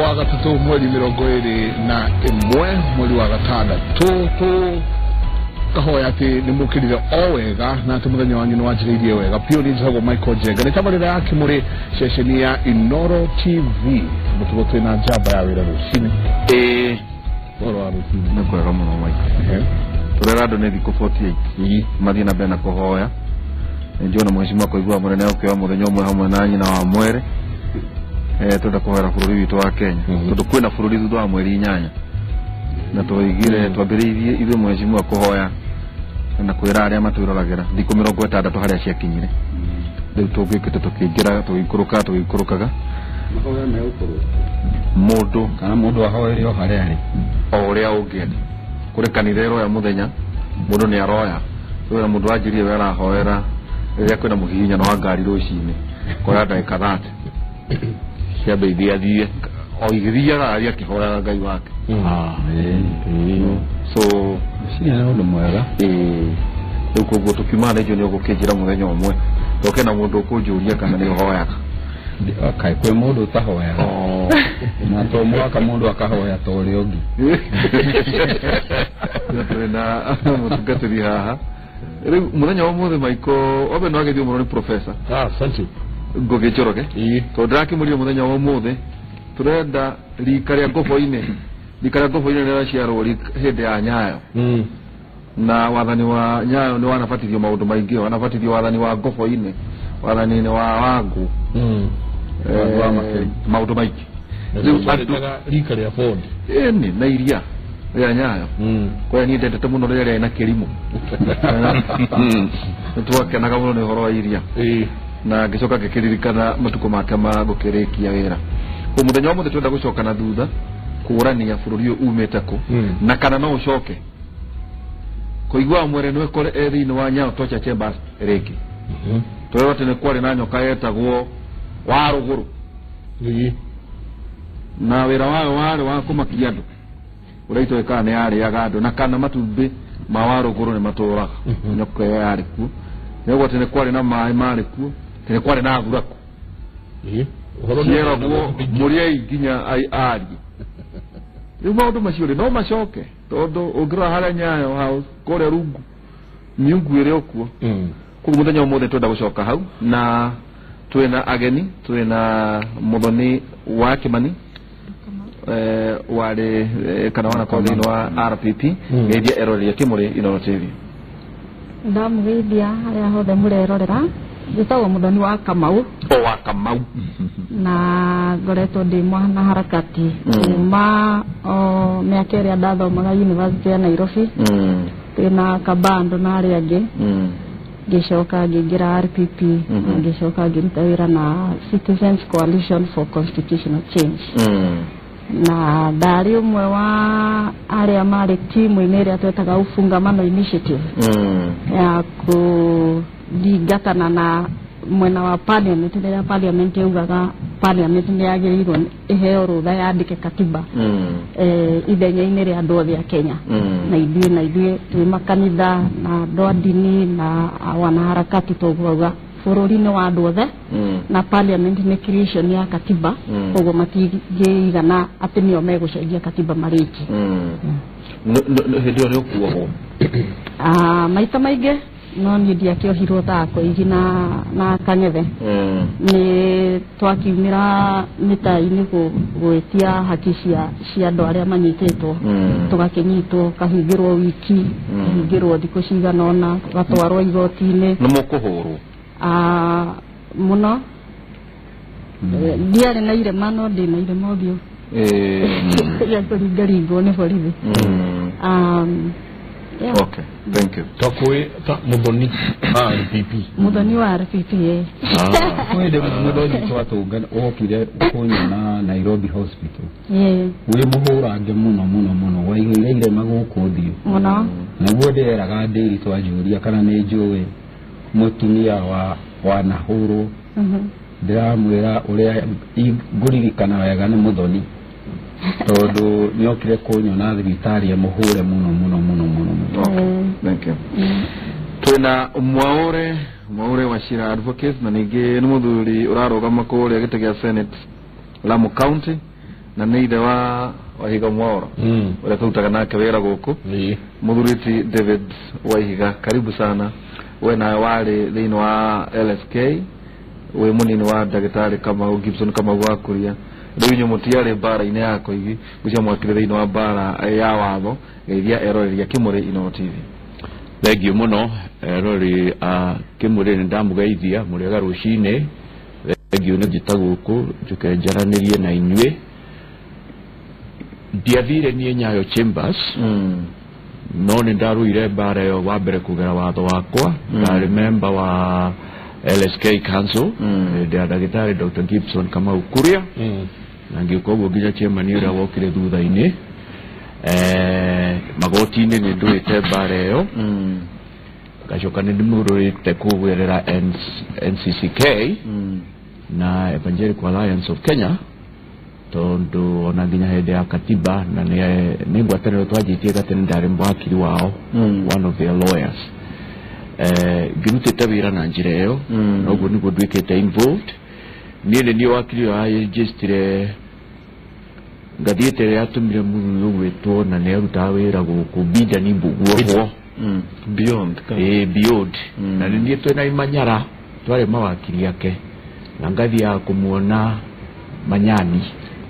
Wa gatatũ, mweri 21, mweri wa gatandatũ. Tũkahoya atĩ nĩ mũkĩrire o wega na atĩ mũthenya wanyu nĩ wanjĩrĩirie wega biũ. Niĩ njĩtagwo Michael Njenga, nĩ tabarĩra ya Kĩmũrĩ, ceceni ya Inoro TV. Mũtugo twĩna njamba ya wĩra rũcinĩ. Ĩĩ. Ũhoro wa rũcinĩ? Nĩ kwega mũno, Mike. Tũrera andũ nĩ thikũ 48 mathiĩ na mbere na kũhoya. Nĩ njũĩ na mheshimiwa kũigua mũnene ũkĩoya mũthenya ũmwe hamwe na nyina wa mwere. Twenda kũhoera bũrũri witũ wa Kenya, tondũ kwĩna bũrũri thutha wa mweri 8, na twaigire twambĩrĩirie ithuĩ mheshimiwa kũhoya na kwĩra arĩa matwĩroragĩra thikũ 60 harĩa ciakinyire. Rĩu tũgĩkĩte tũkĩingĩra, tũgĩikũrũka, tũgĩikũrũkaga. Mahoya megũkorwo mũndũ kana mũndũ ahoere o harĩa arĩ? O ũrĩa ũngĩenda. Kũrĩ kanitha ĩroya mũthenya, mũndũ nĩ aroya wĩra, mũndũ wanjirie we arahoera rĩrĩa kwĩna mũhihinyano wa ngari rũcinĩ, koya ndagĩka 30 ciambe ithiĩ athiĩ o igĩthiaga athiĩ akĩhoyaga Ngai wake. So Ciria nĩ ũndũ mwega. Ĩĩ, rĩu koguo tũkiuma na icio nĩ ũgũkĩnjĩra mũthenya ũmwe toke na mũndũ ũkũnjũria kana nĩ ũhoyaga. Kaĩ kwĩ mũndũ ũtahoyaga? Na to mũhaka mũndũ akahoya ta ũrĩa ũngĩ. Tũrĩ na mũtungatĩri haha rĩu mũthenya wa ũmũthĩ. Michael obe no agĩthiĩ mũno nĩ professor. Ah, thank you. Ngũgĩ Njoroge, tondũ ndĩrakĩmũria mũthenya wa ũmũthĩ tũrenda rika rĩa ngobo-inĩ, rika rĩa ngobo-inĩ rĩraciarwo hĩndĩ ya Nyayo, na wathani wa Nyayo nĩ wanabatithio maũndũ maingĩ, wanabatithio wathani wa ngobo-inĩ, wathani-inĩ wa Wangũ. Wangũ wa Makeri. Maũndũ maingĩ. Rĩu Rĩu rika rĩa Ford. Ĩni na iria rĩa Nyayo kũrĩa niĩ ndendete mũno rĩrĩa rĩarĩ na kĩrimũ, nĩ twakenaga mũno nĩ ũhoro wa iria, na ngĩcoka ngĩkĩririkana matukũ make ma gũkĩrĩkia wĩra. Koguo mũthenya wa mũthĩ twenda gũcoka na thutha kũrania bũrũri ũyũ umĩte kũ, na kana no ũcoke kũigua mwere nĩ ĩkore e thĩinĩ wa Nyayo Torture Chambers rĩngĩ. Tũrerwo atĩ nĩ kwarĩ na nyoka yetagwo wa rũgũrũ, na wĩra wayo warĩ wa kũmakia andũ ũrĩa itoĩ kana nĩ yarĩaga andũ na kana matumbĩ ma wa rũgũrũ nĩ matũraga. Nyoka ĩyo yarĩ kuo. Nĩguo atĩ nĩ kwarĩ na maĩ marĩ kuo, atĩ nĩ kwarĩ na thuraku. Ũhoro nĩ cieragwo mũrĩei nginya arie. Rĩu maũndũ macio rĩ no macoke, tondũ ũngĩrora harĩa Nyayo House kũrĩa rungu miungu ĩrĩ o kuo. Koguo mũthenya ũmũthĩ twenda gũcoka hau, na twĩna ageni, twĩna Mũthoni wa Kĩmani, warĩ kana wanakorwo thĩinĩ wa RPP. Geithia eroreri a Kĩmũrĩ Inooro TV. Ndamũgeithia harĩa hothe mũrerorera. Njĩtagwo Mũthoni wa Kamau. O wa Kamau. Na ngoretwo ndĩ mwanaharakati kuma o mĩaka ĩrĩa ndathomaga University ya Nairobi, twĩna kabando na arĩa angĩ. Ngĩcoka ngĩingĩra RPP, na ngĩcoka ngĩruta wĩra na Citizens Coalition for Constitutional Change, na ndarĩ ũmwe wa arĩa marĩ timu-inĩ ĩrĩa twetaga Ufungamano Initiative, ya kũthingatana na mwena wa parliament rĩrĩa parliament yaugaga parliament nĩ yagĩrĩirwo ĩheo rũtha yandĩke katiba ithenya-inĩ rĩa andũ othe a Kenya. Na ithuĩ twĩ makanitha na andũ a ndini na wanaharakati tũgauga bũrũri nĩ wa andũ othe, na parliament nĩ creation ya katiba, koguo matingĩigana atĩ nĩo megũcenjia katiba marĩki. Hĩndĩ ĩyo nĩ ũkuohwo? Ah, maita maingĩ, no niĩ ndiakĩohirwo ta Koigi na Kang'ethe. Nĩ twakiumĩra mĩta-inĩ gwĩtia haki cia andũ arĩa manyitĩtwo, tũgakĩnyitwo, kahingĩrwo wiki, kahingĩrwo thikũ cigana ũna, tũgatwarwo igoti-inĩ. Nĩ mũkũhũrwo? Ah, mũno. Ndiarĩ na irema, no ndĩ na irema ũthiũ rĩa kũringaringwo nĩ borithi. Yeah. Okay, thank you. Ta kwĩ ta Mũthoni wa RPP. Mũthoni wa RPP, eh. Kwĩ hĩndĩ Mũthoni twatũngana wokire kũnyona Nairobi Hospital, wĩ mũhũrange mũno mũno mũno, waihũire irema gũkũ ũthiũ. Mũno. Nĩguo ndĩreraga ndĩri twanjũria kana nĩ njũĩ mũtumia wa wanahũrwo, ndĩramwĩra ũrĩa ngũririkana wega nĩ Mũthoni, tondũ nĩokire kũnyona thibitarĩ mũhũre mũno mũno mũno mũno mũno. Okay, thank you. Twĩna Mwaure Wachira advocate, na ningĩ nĩ mũthuri ũrarũgama kũrĩa gĩtĩ gĩa Senate Lamu County. Na nĩ ithe wa Waihiga Mwaura ũrĩa tũrutaga nake wĩra gũkũ. Mũthuri ti David Waihiga, karibu sana. We nawe warĩ thĩinĩ wa LSK, wĩ mũnini wa ndagĩtarĩ Kamau Gibson Kamau wa Kuria. Rĩu inyuĩ mũtiarĩ mbara-inĩ ya Koigi, ngwĩciria mwakire thĩinĩ wa mbara ya watho. Geithia eroreri a Kĩmũrĩ Inooro TV. Thengiũ mũno eroreri a Kĩmũrĩ, nĩ ndamũgeithia mũrĩega rũcinĩ. Thengiũ nĩ njĩta gũkũ njũke njaranĩrie na inyuĩ. Ndiathire niĩ Nyayo Chambers, no nĩ ndarũire mbara ĩyo wa mbere kũgera watho wakwa. Ndarĩ member wa LSK Council hĩndĩ ya ndagĩtarĩ Dr. Gibson Kamau Kuria, na ngĩũka ũguo nginya chairman ũrĩa wokire thutha-inĩ. Magoti-inĩ nĩ ndũĩte mbara ĩyo, ngacoka nĩ ndĩmũrũĩte kũgerera NCCK na Evangelical Alliance of Kenya, tondũ ona nginya hĩndĩ ya katiba na nĩ ngwatanĩro twanjĩtie gatene ndarĩ mwakiri wao, one of their lawyers. Ngĩrutĩte wĩra na njĩra ĩyo, na ũguo nĩguo nduĩkĩte involved. Niĩ nĩ niĩ wakiri ũyũ aregistrire ngathiĩte ĩrĩa yatũmire mũthuri ũgwĩtwo na nĩ arutaga wĩra gũkũ Mbinjani Mbuguohwo. Beyond. Beyond. Na nĩ niĩ twĩna Imanyara twarĩ mawakiri ake, na ngathiaga kũmuona Manyani.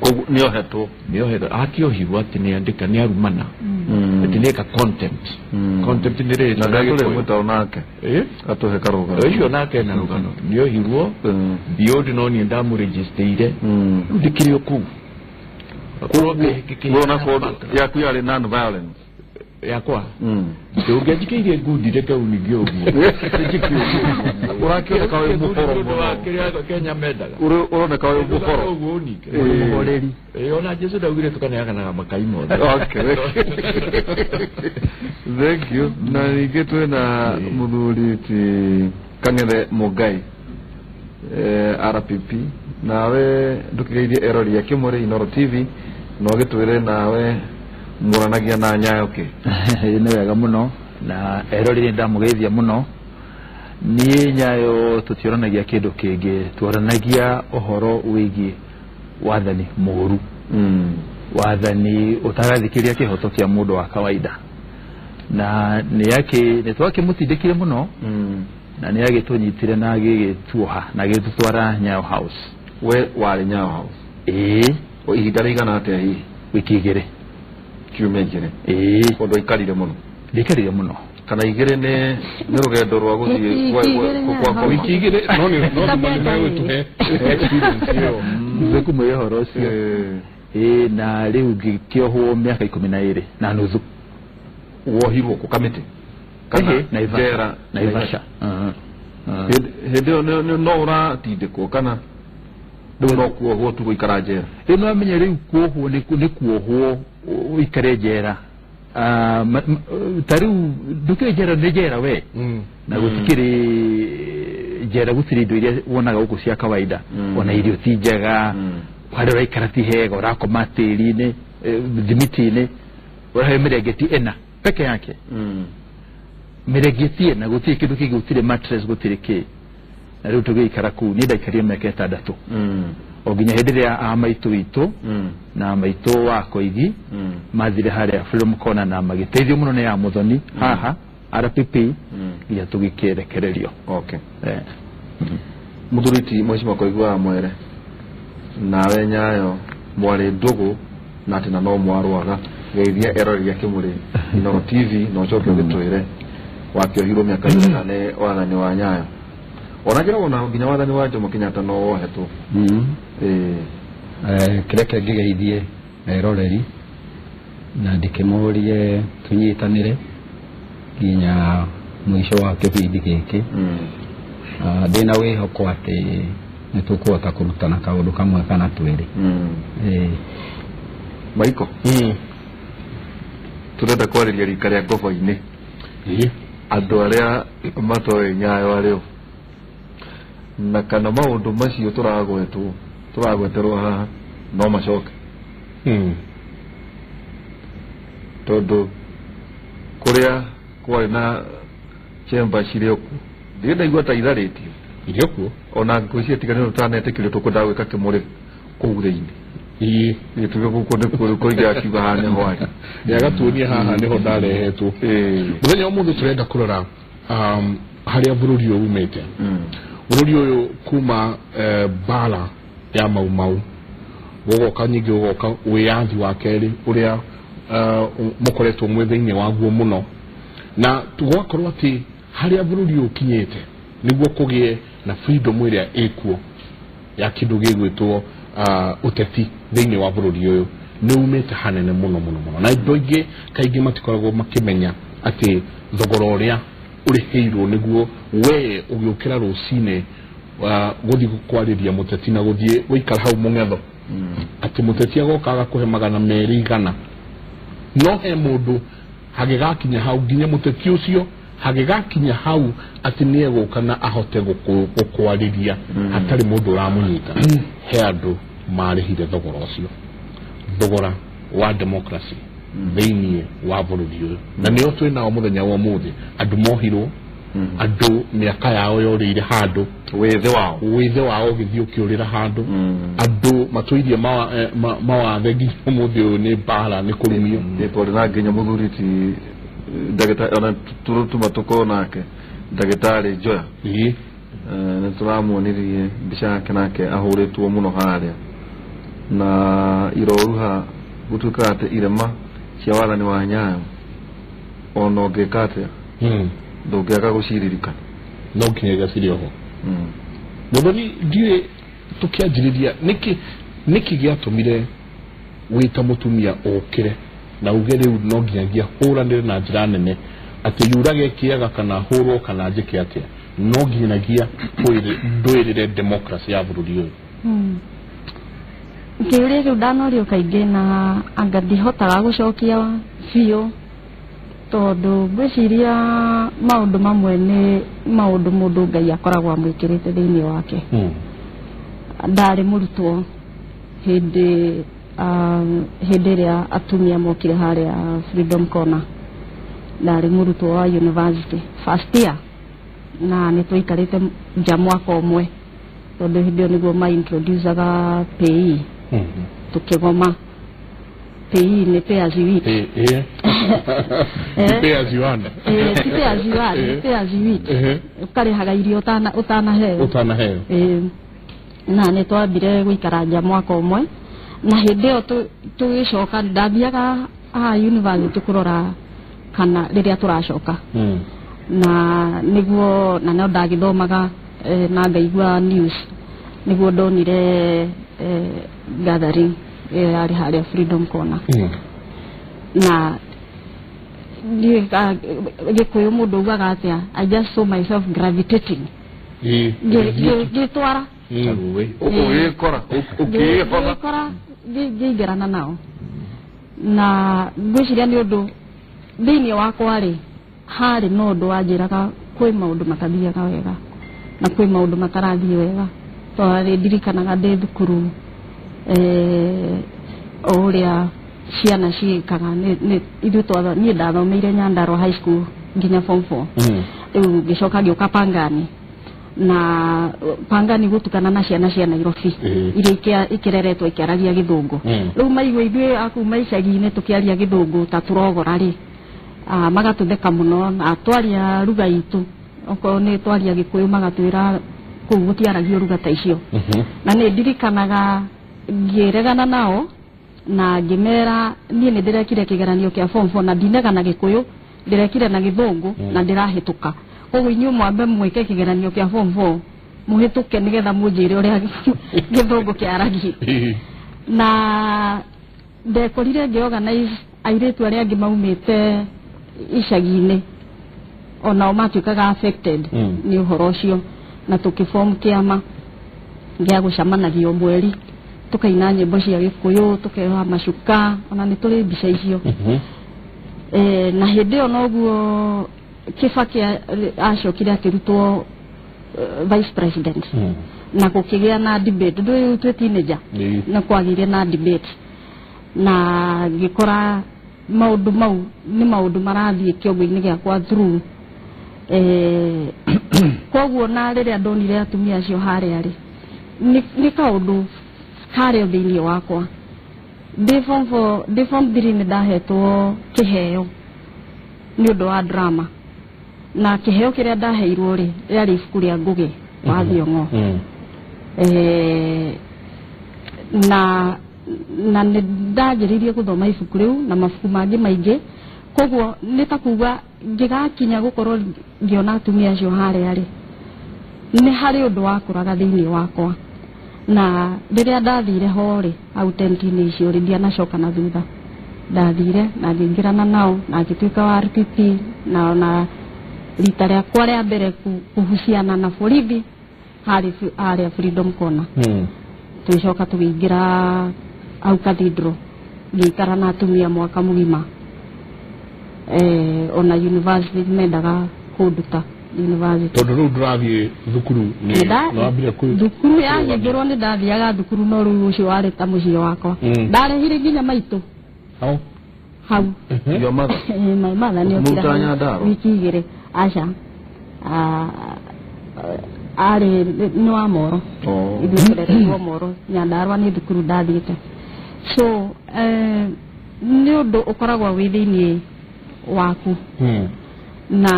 Koguo nĩohetwo? Nĩohetwo, akĩohirwo atĩ nĩandĩka nĩ arumana, atĩ nĩeka contempt. Contempt nĩ rĩtwa Na rĩa ndatũrĩ Gĩkũyũ. mwĩtao nake atũhe karũgano. Ũcio nake ena rũgano, nĩohirwo Beyond, no niĩ ndamũregisteire. Rĩu ndĩkĩrĩ o kũu. Wona kũndũ yaku yarĩ non violence? Yakwa ndũngĩanjikĩirie ngundi reke uningĩ ũguo. Ũrakĩoneka wĩ mũhoro mũno. Kĩrĩa Kenya mendaga. Ũroneka wĩ mũhoro. Ũguo ũnike. Mũhoreri. Ona Jesu ndaugire tũkaneanaga makai mothe. Okay. Thank you. Na ningĩ twĩna mũthuri ti Kang'ethe Mũngai, RPP. Nawe ndũkĩgeithie erori a Kĩmũrĩ Inooro TV na ũgĩtwĩre nawe mũranagia na Nyayo kĩ. Nĩ wega mũno, na erori nĩ ndamũgeithia mũno. Niĩ Nyayo tũtioranagia kĩndũ kĩngĩ, twaranagia ũhoro wĩgiĩ wathani mũũru, wathani ũtarathikĩria kĩhoto kĩa mũndũ wa kawaida, na nĩ twakĩmũtindĩkire mũno, na nĩ agĩtũnyitire na agĩgĩtuoha na agĩtũtwara Nyayo House. We warĩ Nyayo House? Ĩĩ. Ihinda rĩigana atĩa hihi? Wiki igĩrĩ. Kiumia igĩrĩ? Ĩĩ. Kũndũ aikarire mũno? Ndiaikarire mũno. Kana igĩrĩ nĩ rũgendo rwa gũthiĩ kwa Wiki igĩrĩ no nĩ no nĩ experience ĩyo. Nĩkũmwĩra ũhoro ũcio. Ĩĩ, na rĩu ngĩkĩohwo mĩaka 12 na nuthu. Wohirwo kũ Kamĩtĩ? Kana Naivasha. njera? Naivasha. Hĩndĩ ĩyo no ũratindĩkwo kana rĩu no kuohwo tu gũikara njera? Rĩu no menye rĩu kuohwo nĩ kuohwo ũikare njera. Ta rĩu ndũkĩrĩ njera, nĩ njera we, na gũtikĩrĩ njera, gũtirĩ indo iria wonaga gũkũ cia kawaida, ona irio ti njega, harĩa ũraikara ti hega, ũrakoma tĩri-inĩ, thimiti-inĩ, ũraheo mĩrengeti ĩna peke yake, mĩrengeti ĩna, gũtirĩ kĩndũ kĩngĩ, gũtirĩ mattress, gũtirĩ kĩ. Na rĩu tũgĩikara kũu, niĩ ndaikarire mĩaka 6 o nginya hĩndĩ ĩrĩa a maitũ witũ na maitũ wa Koigi mathire harĩa Freedom Corner na magĩteithio mũno nĩ ya Mũthoni haha RPP nginya tũgĩkĩrekererio. Okay. Mũthuri ti Mheshimiwa Koigi wa Mwere, nawe Nyayo mwarĩ ndũgũ na atĩ na no mwarũaga, geithia erori a Kĩmũrĩ Inooro TV na ũcoke ũgĩtwĩre wakĩohirwo mĩaka ĩigana nĩ wathani wa Nyayo. Ona njĩragwo na nginya wathani wa Jomo Kenyatta no wohetwo. Kĩrĩa kĩngĩgeithie eroreri na ndĩkĩmũrie tũnyitanĩre nginya mũico wa kĩbindi gĩkĩ, ndĩna wĩhoko atĩ nĩ tũkũhota kũrutana kaũndũ kamwe kana twĩrĩ. Maiko, tũrenda kwarĩria rika rĩa ngobo-inĩ, andũ arĩa matoĩ Nyayo arĩo, na kana maũndũ macio tũragweterwo haha no macoke, tondũ kũrĩa kwarĩ na chamber cirĩ o kuo, ndirĩ ndaigua ta itharĩtio Irĩ o kuo. Ona ngwĩciria tiga nĩ tũtanetĩkĩrio tũkwendaga gwĩka Kĩmũrĩ kũu thĩinĩ. Ĩĩ. Gĩtuge gũkũ nĩ kũiga akiuga haha nĩho arĩ. Agatuonia haha nĩho ndarehetwo. Mũthenya wa ũmũthĩ tũrenda kũrora harĩa bũrũri ũyũ umĩte. Bũrũri ũyũ kuma mbara ya Mau Mau gũgoka nyingĩ gũgoka wĩyathi wa kerĩ ũrĩa mũkoretwo mwĩ thĩinĩ waguo mũno, na gwakorwo atĩ harĩa bũrũri ũyũ ũkinyĩte nĩguo kũgĩe na freedom ĩrĩa ĩkuo ya kĩndũ gĩgwĩtwo ũteti thĩinĩ wa bũrũri ũyũ nĩ umĩte hanene mũno mũno mũno, na andũ aingĩ kaingĩ matikoragwo makĩmenya atĩ thogora ũrĩa ũrĩhĩirwo nĩguo we ũgĩũkĩra rũcinĩ gũthiĩ kwarĩria mũteti na gũthiĩ gũikara hau mũng'etho atĩ mũteti agoka agakũhe 200 no he mũndũ hagĩgakinya hau nginya mũteti ũcio hagĩgakinya hau atĩ nĩ egũka na ahote gũkwarĩria hatarĩ mũndũ ũramũnyita. He andũ marĩhire thogora ũcio, thogora wa democracy thĩinĩ wa bũrũri ũyũ, na nĩo twĩ nao mũthenya wa ũmũthĩ. Andũ mohirwo, andũ mĩaka yao yorĩire handũ, wĩthĩ wao ũgĩthiĩ ũkĩũrĩra handũ, andũ matũirie mawathe nginya ũmũthĩ ũyũ nĩ mbara nĩ kũrumio. Twarĩ na nginya mũthuri ti ndagĩtarĩ ona tũrũtuma tũkorwo nake ndagĩtarĩ Njoya. Nĩ tũramuonirie mbica yake nake ahũrĩtwo mũno harĩa na iroruha gũtuĩkaga atĩ irema cia wathani wa Nyayo ona ũngĩka atĩa ndũngĩaga gũciririkana, no nginyagia cirĩ oho. Mũthoni, ndiũĩ tũkĩanjĩrĩria nĩkĩ gĩatũmire wĩta mũtumia ũkĩre na uge rĩu no nginyagia hũranĩre na njĩra nene atĩ yurage kĩaga kana hũrwo kana njĩke atĩa, no nginyagia ndũĩrĩre democracy ya bũrũri ũyũ? Kĩũria kĩu ndanorio kaingĩ na anga ndihotaga gũcokia biũ tondũ ngwĩciria maũndũ mamwe nĩ maũndũ mũndũ Ngai akoragwo amwĩkĩrĩte thĩinĩ wake. Ndarĩ mũrutwo hĩndĩ ĩrĩa atumia mokire harĩa Freedom Corner, ndarĩ mũrutwo wa university first year, na nĩ twaikarĩte nja mwaka ũmwe tondũ hĩndĩ ĩyo nĩguo ma introducaga PE tukĩgoma. PE nĩ pay as you eat. Pay as you earn. Ti pay as you earn, pay as you eat. Ũkarĩhaga irio ũtanaheo. Na nĩ twambire gũikara nja mwaka ũmwe, na hĩndĩ ĩyo tũgĩcoka ndathiaga haha university kũrora kana rĩrĩa tũracoka, na nĩguo na no ndagĩthomaga na ngaigua news, nĩguo ndonire gathering ĩyo yarĩ harĩa Freedom Corner. Na Gĩkũyũ mũndũ augaga atĩa, I just saw myself gravitating ngĩtwara ũgĩkora ũkĩĩhotha ngĩingĩrana nao, na ngwĩciria nĩ ũndũ thĩinĩ wakwa rĩ harĩ na ũndũ wanjĩraga kwĩ maũndũ matathiaga wega na kwĩ maũndũ matarathiĩ wega, tondũ nĩ ndirikanaga ndĩ thukuru o ũrĩa ciana ciĩkaga. Ithuĩ niĩ ndathomeire Nyandarua High School nginya form 4, rĩu ngĩcoka ngĩũka Pangani, na Pangani gũtukana na ciana cia Nairobi iria ikĩreretwo ikĩaragia gĩthũngũ. Rĩu maigua ithuĩ a kuma icagi-inĩ tũkĩaria gĩthũngũ ta tũrogora rĩ, magatũtheka mũno, na twaria ruga itũ okorwo nĩ twaria Gĩkũyũ magatwĩra kũu gũtiaragio ruga ta icio. Na nĩ ndirikanaga ngĩregana nao na ngĩmera niĩ nĩ ndĩrekire kĩgeranio kĩa form 4 na ndinegana Gĩkũyũ, ndĩrekire na gĩthũngũ na ndĩrahĩtũka, koguo inyuĩ mwambe mwĩke kĩgeranio kĩa form 4 mũhĩtũke nĩgetha mũnjĩre ũrĩa gĩthũngũ kĩaragie. Na ndekorire ngĩorganize airĩtu arĩa angĩ maumĩte icagi-inĩ onao matuĩkaga affected nĩ ũhoro ũcio, na tũkĩform kĩama gĩa gũcemanagia o mweri tukaina nyĩmbo cia Gĩkũyũ, tukeoha macuka, ona nĩ tũrĩ mbica icio. Na hĩndĩ ĩyo noguo Kibaki acokire akĩrutwo vice president, na gũkĩgĩa na debate ndũĩ twĩ teenager, na kwagĩire na debate, na ngĩkora maũndũ mau nĩ maũndũ marathiĩ kĩongo-inĩ gĩakwa through. Koguo na rĩrĩa ndonire atumia acio harĩa rĩ, nĩ kaũndũ karĩ thĩinĩ wakwa Ndĩ form 4, ndĩ form 3 nĩ ndahetwo kĩheo nĩ ũndũ wa drama, na kĩheo kĩrĩa ndaheirwo rĩ rĩarĩ ibuku rĩa Ngũgĩ wa Thiong'o. Na nĩ ndanjĩrĩirie gũthoma ibuku rĩu na mabuku mangĩ maingĩ, koguo nĩ ta kuga ngĩgakinya gũkorwo ngĩona atumia acio harĩa rĩ, nĩ harĩ ũndũ wakũraga thĩinĩ wakwa. Na rĩrĩa ndathire ho rĩ, hau tent-inĩ icio rĩ, ndianacoka na thutha. Ndathire na ngĩingĩrana nao na ngĩtuĩka wa RPP, na ona rita rĩakwa rĩa mbere kũhuciana na borithi harĩ harĩa Freedom Corner. Tũgĩcoka tũkĩingĩra hau Cathedral, ngĩikara na atumia mwaka mũgima. Ona university mendaga kũnduta university. Tondũ rĩu ndũrathiĩ thukuru nĩ thukuru yahingĩrwo nĩ ndathiaga thukuru, no rĩu ũcio warĩ ta mũciĩ wakwa. Ndarehire nginya maitũ hau. Your mother? My mother nĩ okire wiki igĩrĩ. Aca, arĩ nĩ wa Moro. Ithuĩ tũreretwo Moro, Nyandarua nĩ thukuru ndathiĩte. So nĩ ũndũ ũkoragwo wĩ thĩinĩ waku, na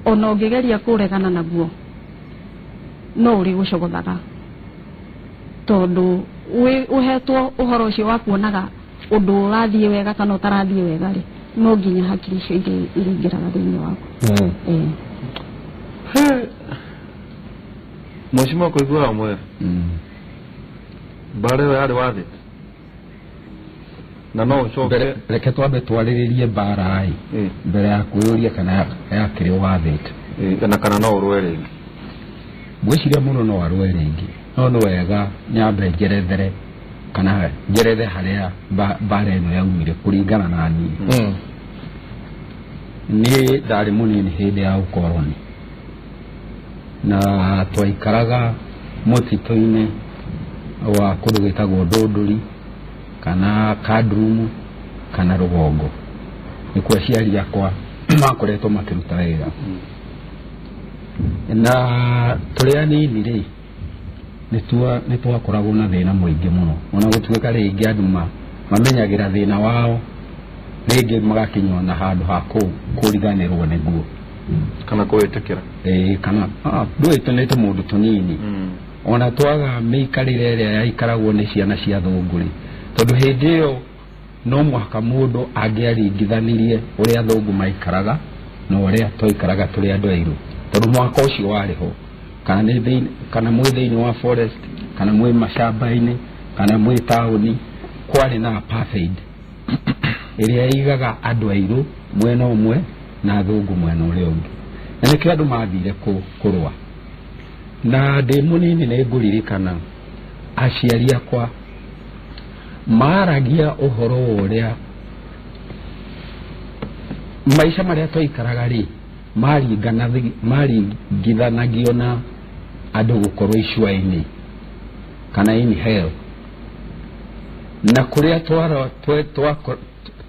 ona ũngĩgeria kũregana naguo no ũrĩ gũcogothaga, tondũ ũhetwo ũhoro ũcio wa kuonaga ũndũ ũrathiĩ wega kana ũtarathiĩ wega rĩ, no nginya hakiri icio iringĩraga thĩinĩ waku. Mheshimiwa kũiguaga mwera mbara ĩyo yarĩ wathĩte na no ũcoke. Reke twambe twarĩrĩrie mbara ĩ mbere ya kwĩyũria kana yakĩrĩ wathĩte na kana no ũrũe rĩngĩ. Ngwĩciria mũno no arũe rĩngĩ, no nĩ wega nyambe njerethere kana njerethe harĩa mbara ĩno yaumire kũringana na niĩ. Niĩ ndarĩ mũnini hĩndĩ ya ũkoroni, na twaikaraga mũtitũ-inĩ wa kũndũ gwĩtagwo Ndũndũri kana Kadrumu kana Rũgongo. Nĩkuo aciari akwa makoretwo makĩruta wĩra. Na tũrĩ anini rĩ, nĩ twakoragwo na thĩna mũingĩ mũno, ona gũtuĩka rĩngĩ andũ mamenyagĩra thĩna wao rĩngĩ magakinywo na handũ ha kũriganĩrwo nĩguo kana kũwĩtĩkĩra. Kana ndũĩ nĩ tũmũndũ tũnini, ona twaga mĩikarĩre ĩrĩa yaikaragwo nĩ ciana cia thũngũ rĩ, tondũ hĩndĩ ĩyo no mũhaka mũndũ angĩaringithanirie ũrĩa athũngũ maikaraga na ũrĩa twaikaraga tũrĩ andũ airũ, tondũ mwaka ũcio warĩ ho, kana mwĩ thĩinĩ wa forest, kana mwĩ macamba-inĩ, kana mwĩ taũni, kwarĩ na apartheid ĩrĩa ĩigaga andũ airũ mwena ũmwe na athũngũ mwena ũrĩa ũngĩ, na nĩkĩo andũ mathire kũrũa. Na ndĩ mũnini nĩ ngũririkana aciari akwa maragia ũhoro wa ũrĩa maica marĩa twaikaraga rĩ maringithanagio na andũ gũkorwo icua-inĩ kana in hell, na kũrĩa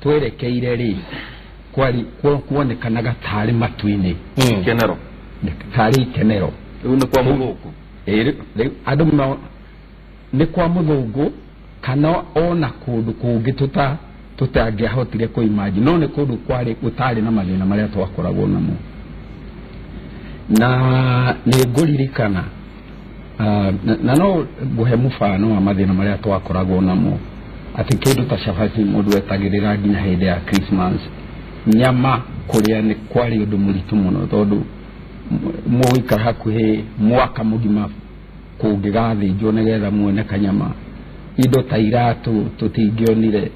twerekeire rĩ kuonekanaga tarĩ matu-inĩ, ikenero, tarĩ ikenero. Rĩu nĩ kwa mũthũngũ. Rĩu andũ nĩ kwa mũthũngũ kana ona kũndũ kũngĩ tũtangĩahotire kũimagine, no nĩ kũndũ kwarĩ gũtarĩ na mathĩna marĩa twakoragwo namo. Na nĩ ngũririkana na no ngũhe mũbano wa mathĩna marĩa twakoragwo namo, atĩ kĩndũ ta cabaci mũndũ etagĩrĩra nginya hĩndĩ ya Christmas, nyama kũrĩa nĩ kwarĩ ũndũ mũritũ mũno, tondũ mũgũikara hakuhĩ mwaka mũgima kũngĩgathĩnjwo nĩgetha muone kanyama. Indo ta iratũ tũtingĩonire,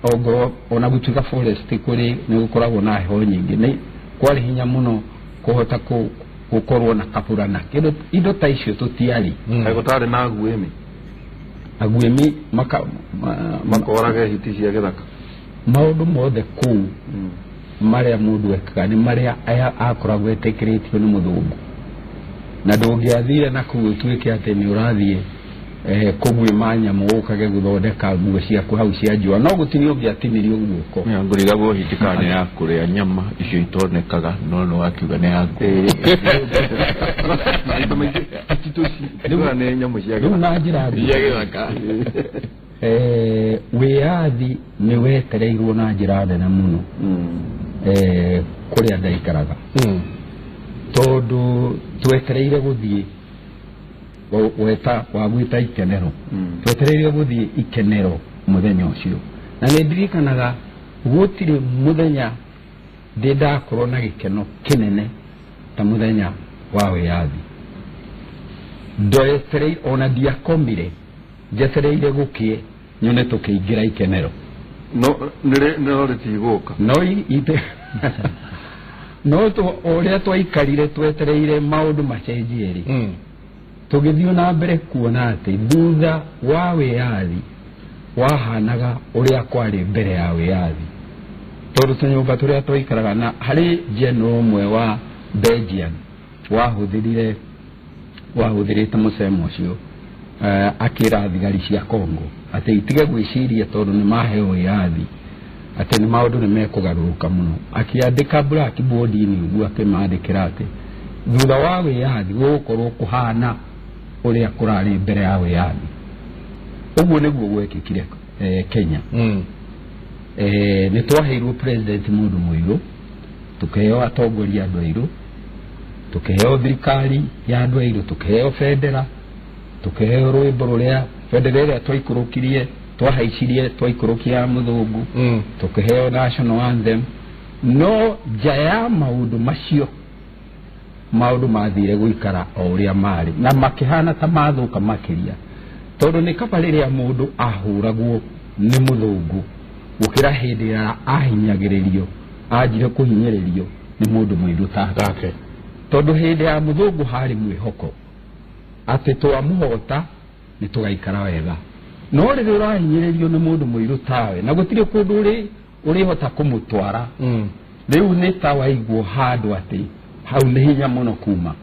ongorwo ona gũtuĩka forest kũrĩ nĩ gũkoragwo na heho nyingĩ, nĩ kwarĩ hinya mũno kũhota gũkorwo na kaburana. Indo ta icio tũtiarĩ. Kaĩ gũtarĩ na aguĩmi? Aguĩmi makorage hiti cia gĩthaka. Maũndũ mothe kũu marĩa mũndũ ekaga nĩ marĩa akoragwo etĩkĩrĩtio nĩ mũthũngũ, na ndũngĩathire na kũu ũtuĩke atĩ nĩ ũrathiĩ kũguĩma nyamũ ũkage gũthondeka nguo ciaku hau cia njũa, no gũtirĩ ũngĩatinirio guoko. Ngũrigagwo hiti kana nĩ ya kũrĩa nyama icio itonekaga, no nĩ wakiuga nĩ ya nguo. Rĩu na njĩra gĩthaka. Wĩyathi nĩ wetereirwo na njĩra nene mũno kũrĩa ndaikaraga, tondũ twetereire gũthiĩ weta wa gwĩta ikenero, twetereire gũthiĩ ikenero mũthenya ũcio. Na nĩ ndirikanaga gũtirĩ mũthenya ndĩ ndakorwo na gĩkeno kĩnene ta mũthenya wa wĩyathi. Ndetereire ona ndiakomire, njetereire gũkĩe nyone tũkĩingĩra ikenero. No nĩ rĩtigũka no ite no ũrĩa twaikarire twetereire maũndũ macenjie rĩ, tũgĩthiĩ na mbere kuona atĩ thutha wa wĩyathi wahanaga ũrĩa kwarĩ mbere ya wĩyathi, tondũ tũnyũmba tũrĩa twaikaraga na harĩ general ũmwe wa Belgian wahũthĩrĩte mũcemo ũcio, akĩra thigari cia Congo atĩ itige gwĩciria tondũ nĩ maheo wĩyathi atĩ nĩ maũndũ nĩ mekũgarũrũka mũno. Akĩandĩka blackboard-inĩ ũguo akĩmandĩkĩra atĩ thutha wa wĩyathi gũgũkorwo kũhana ũrĩa kũrarĩ mbere ya wĩyathi. Ũguo nĩguo gwekĩkire Kenya. Nĩ twaheirwo president mũndũ mũirũ, tũkĩheo atongoria andũ airũ, tũkĩheo thirikari ya andũ airũ, tũkĩheo bendera, tũkĩheo rwĩmbo rũrĩa bendera ĩrĩa twaikũrũkirie twahaicirie twaikũrũkia ya mũthũngũ, tũkĩheo national anthem. No nja ya maũndũ macio maũndũ mathire gũikara o ũrĩa marĩ na makĩhana ta mathũka makĩria, tondũ nĩ kaba rĩrĩa mũndũ ahũragwo nĩ mũthũngũ gũkĩra hĩndĩ ĩrĩa ahinyagĩrĩrio anjire kũhinyĩrĩrio nĩ mũndũ mũirũ take. Tondũ hĩndĩ ya mũthũngũ harĩ mwĩhoko atĩ twamũhota nĩ tũgaikara wega, no rĩrĩa ũrahinyĩrĩrio nĩ mũndũ mũirũ tawe na gũtirĩ kũndũ ũrĩhota kũmũtwara, rĩu nĩ ta waigwo handũ atĩ hau nĩ hinya mũno kuma.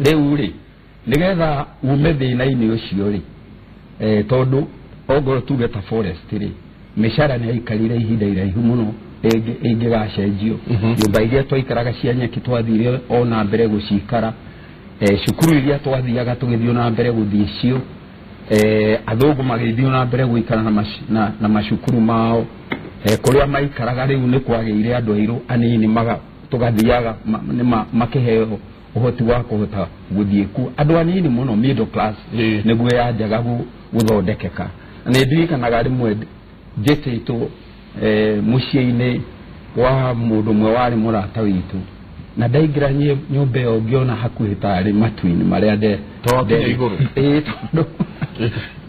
Rĩu rĩ nĩgetha ume thĩna-inĩ ũcio rĩ, tondũ ongorwo tuge ta forest rĩ, mĩcara nĩ yaikarire ihinda iraihu mũno ĩngĩgacenjio. Nyũmba iria twaikaraga cia nyeki twathire ona mbere gũcikara, cukuru iria twathiaga tũgĩthiĩ na mbere gũthiĩ cio, athũngũ magĩthiĩ na mbere gũikara na macukuru mao, kũrĩa maikaraga rĩu nĩ kwagĩire andũ airũ anini tũgathiaga makĩheo ũhoti wa kũhota gũthiĩ kuo, andũ anini mũno middle class nĩguo yanjaga gũthondekeka. Nĩ ndirikanaga rĩmwe njĩtĩtwo mũciĩ-inĩ wa mũndũ ũmwe warĩ mũrata witũ, na ndaingĩra nyũmba ĩyo ngĩona hakuhĩ tarĩ matu-inĩ marĩa tondũ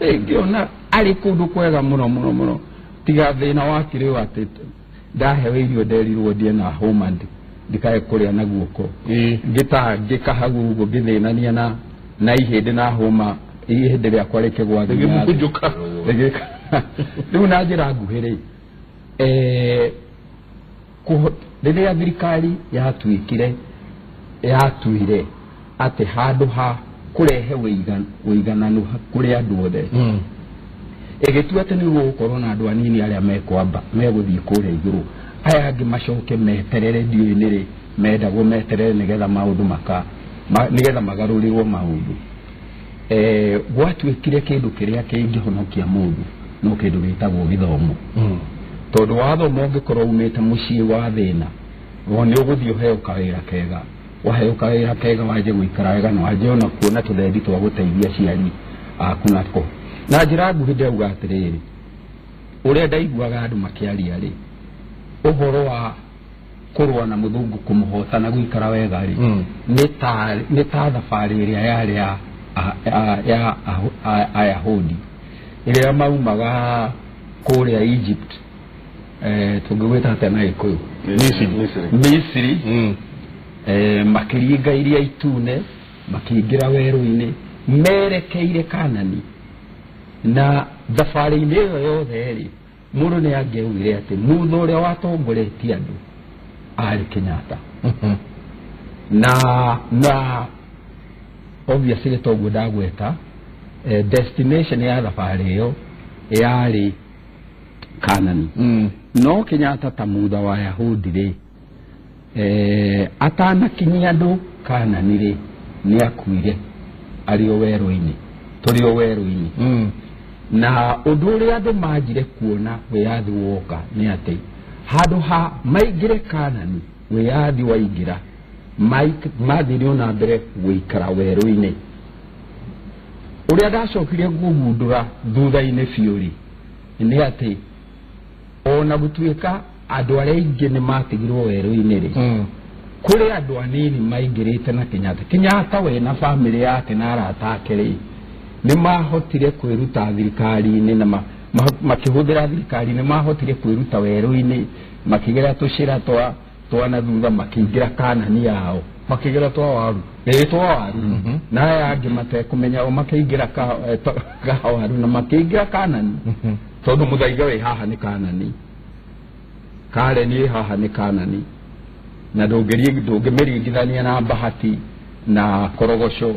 ngĩona arĩ kũndũ kwega mũno mũno mũno, tiga thĩna wakĩrĩ o atĩ ndaheo irio nderirwo ndie na hũma ndikae kũrĩa na guoko, ngĩtangĩka hau ũguo ngĩthĩnania na ihĩndĩ na hũma ihĩndĩ rĩakwa rĩkĩgwa rĩgĩmunjũka. Rĩu na njĩra nguhĩ rĩ, rĩrĩa thirikari yatuire atĩ handũ ha kũrehe ũigananu kũrĩ andũ othe, ĩgĩtua atĩ nĩ gũgũkorwo na andũ anini arĩa mekwamba megũthiĩ kũrĩa igũrũ, aya angĩ macoke meterere ndiũĩ nĩrĩ mendagwo meterere nĩgetha maũndũ nĩgetha magarũrĩrwo maũndũ. Gwatuĩkire kĩndũ kĩrĩa kĩngĩhonokia mũndũ no kĩndũ gĩtagwo gĩthomo, tondũ wathoma ũngĩkorwo umĩte mũciĩ wa thĩna nĩ ũgũthiĩ ũheo kawĩra kega, waheo kawĩra kega wanjie gũikara wega na wanjie ona kuona tũthendi twa gũteithia aciari aku nako. Na njĩra nguhĩ ndĩrauga atĩrĩrĩ, ũrĩa ndaiguaga andũ makĩaria rĩ, ũhoro wa kũrũa na mũthũngũ kũmũhota na gũikara wega rĩ, nĩ ta thabarĩ ĩrĩa yarĩ ya Ayahudi ĩrĩa maumaga kũrĩa Egypt, tũngĩgwĩta atĩa na Gĩkũyũ, Misiri, makĩringa iria itune makĩingĩra werũ-inĩ merekeire Kanani. Na thabarĩ-inĩ ĩyo yothe rĩ, mũndũ nĩ angĩaugire atĩ mutho ũrĩa watongoretie andũ arĩ Kenyatta. Na obviously toguo ndagweta, destination ya thabarĩ ĩyo yarĩ Kanani. No Kenyatta ta mutha wa Yahudi rĩ, atanakinyia andũ Kanani rĩ, nĩ akuire arĩ o werũ-inĩ, tũrĩ o werũ-inĩ. Na ũndũ ũrĩa andũ manjire kuona wĩyathi woka nĩ atĩ handũ ha maingĩre Kanani wĩyathi waingĩra mathire na mbere gũikara werũ-inĩ. Ũrĩa ndacokire kũgundũra thutha-inĩ biũ rĩ nĩ atĩ ona gũtuĩka andũ arĩa aingĩ nĩ matigirwo werũ-inĩ rĩ, kũrĩ andũ anini maingĩrĩte na Kenyatta. Kenyatta we na bamĩrĩ yake na arata ake rĩ nĩ mahotire kwĩruta thirikari-inĩ na makĩhũthĩra thirikari nĩ mahotire kwĩruta werũ-inĩ, makĩgera tũcĩra twa na thutha makĩingĩra Kanani yao, makĩgera twa waru twa waru na aya angĩ matekũmenya o makĩingĩra ka waru na makĩingĩra Kanani, tondũ Muthaiga wĩ haha nĩ Kanani, Karen ĩ haha nĩ Kanani, na ndũngĩmĩringithania na Bahati na Korogoco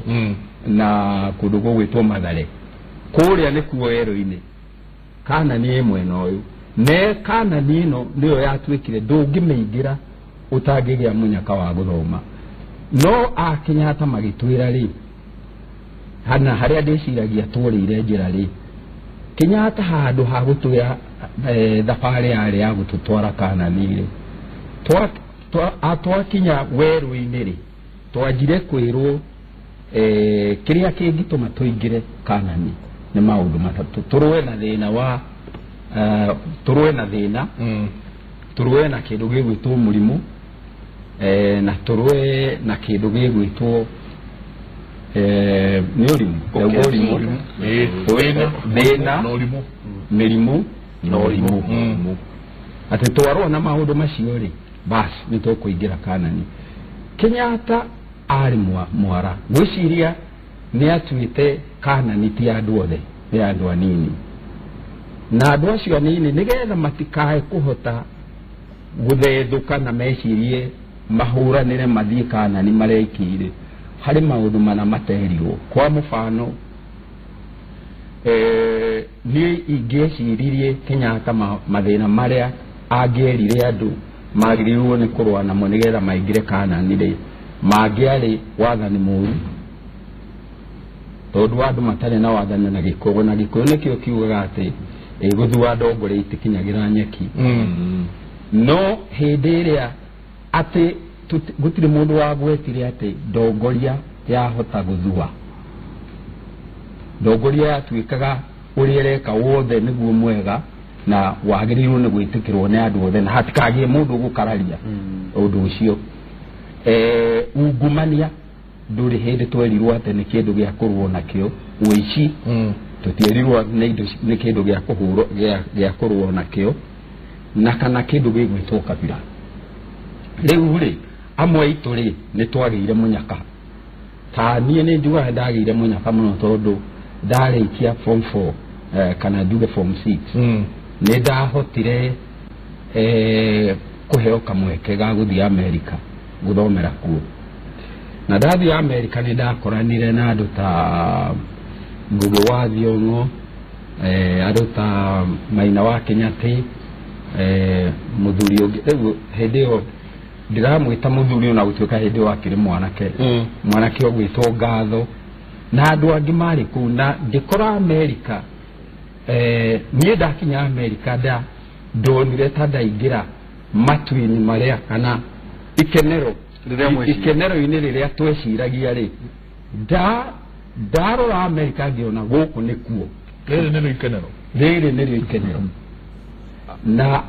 na kũndũ gũgwĩtwo Mathare. Kũrĩa nĩkuo werũ-inĩ. Kanani ĩ mwena ũyũ ne Kanani ĩno nĩyo yatuĩkire ndũngĩmĩingĩra ũtangĩgĩa mũnyaka wa gũthoma. No a Kenyatta magĩtwĩra rĩ, hana harĩa ndĩciragia tũrĩire njĩra rĩ, Kenyatta handũ ha gũtwĩra thabarĩ yarĩ ya gũtũtwara Kanani rĩ, twakinya werũ-inĩ rĩ, twanjire kwĩrwo kĩrĩa kĩngĩtũma tũingĩre Kanani nĩ maũndũ matatũ. Tũrũe na thĩna wa tũrũe na thĩna, tũrũe na kĩndũ gĩgwĩtwo mũrimũ, na tũrũe na kĩndũ gĩgwĩtwo nĩ ũrimũ, thĩna, mĩrimũ na ũrimũ. Atĩ twarũa na maũndũ macio rĩ, basi nĩ tũkũingĩra Kanani. Kenyatta arĩ mwara, ngwĩciria nĩ atuĩte Kanani ti andũ othe, nĩ andũ anini, na andũ acio anini nĩgetha matikae kũhota gũthethũka na mecirie mahũranĩre mathiĩ Kanani marekire, harĩ maũndũ mana materirwo. Kwa mũbano, niĩ ingĩeciririe Kenyatta mathĩna marĩa angĩerire andũ magĩrĩirwo nĩ kũrũa namo nĩgetha maingĩre Kanani rĩ, mangĩarĩ wathani mũru, tondũ andũ matarĩ na wathani na Gĩkũyũ, na Gĩkũyũ nĩkĩo kiugaga atĩ gũthua ndongoria itikinyagĩra nyeki. No hĩndĩ ĩrĩa atĩ gũtirĩ mũndũ wagwetire atĩ ndongoria yahota gũthua, ndongoria yatuĩkaga ũrĩa ĩreka wothe nĩguo mwega na wagĩrĩirwo nĩ gwĩtĩkĩrwo nĩ andũ othe na hatikagĩe mũndũ ũgũkararia ũndũ ũcio. Ungumania ndũrĩ hĩndĩ twerirwo atĩ nĩ kĩndũ gĩa kũrũo nakĩo, ũici tũtierirwo nĩ kĩndũ gĩa kũhũrwo gĩa kũrũo nakĩo, na kana kĩndũ gĩgwĩtwo kabira. Rĩu rĩ, amwe aitũ rĩ nĩ twagĩire mũnyaka. Ta niĩ nĩ njugaga ndagĩire mũnyaka mũno tondũ ndarĩkia form 4 kana njuge form 6 nĩ ndahotire kũheo kamweke ga gũthiĩ Amerika gũthomera kuo. Na ndathiĩ Amerika nĩ ndakoranire na andũ ta Ngugi wa Thiong'o, andũ ta Maina wa Kenyatta, mũthuri ũngĩ rĩu hĩndĩ ĩyo ndiramwĩta mũthuri ona gũtuĩka hĩndĩ ĩyo akĩrĩ mwanake, mwanake ũgwĩtwo Ngatho, na andũ angĩ marĩ kũu. Na ngĩkora Amerika, niĩ ndakinya Amerika ndonire ta ndaingĩra matu-inĩ marĩa kana ikenero ikenero-inĩ rĩrĩa tweciragia rĩ, ndarora Amerika ngĩona gũkũ nĩkuo, rĩrĩ nĩrĩo ikenero, rĩrĩ nĩrĩo ikenero. Na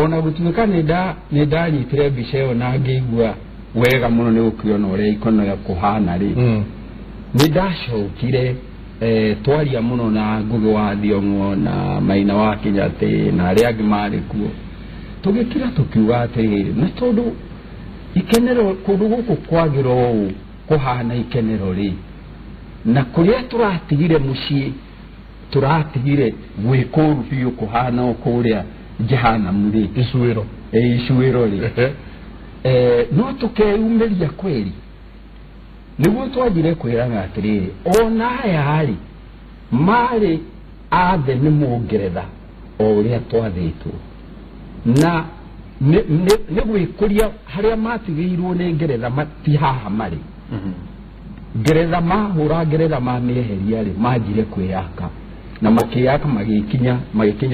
ona gũtuĩka nĩ ndanyitire mbica ĩyo na ngĩigua wega mũno nĩ gũkĩona ũrĩa ikono kũhana rĩ, nĩ ndacokire twaria mũno na Ngugi wa Thiong'o na Maina wa Kenyatta na arĩa angĩ marĩ kuo, tũgĩkira tũkiuga atĩrĩrĩ, na tondũ ikenero kũndũ gũkũ kwagĩra ũũ kũhana ikenero rĩ, na kũrĩa tũratigire mũciĩ tũratigire gwĩ kũũru biũ kũhana o kũrĩa Jehanamu rĩ, icũĩro, icũĩro rĩ, no tũkeyumĩria kweri. Nĩguo twanjire kwĩrana atĩrĩrĩ, ona aya rĩ marĩ athe nĩ Mũngeretha o ũrĩa twathĩtwo, na nĩ gwĩkũria harĩa matigĩirwo nĩ Ngeretha ti haha marĩ. Ngeretha mahũra Ngeretha mamĩeheria rĩ, manjire kwĩyaka. Na makĩyaka magĩkinya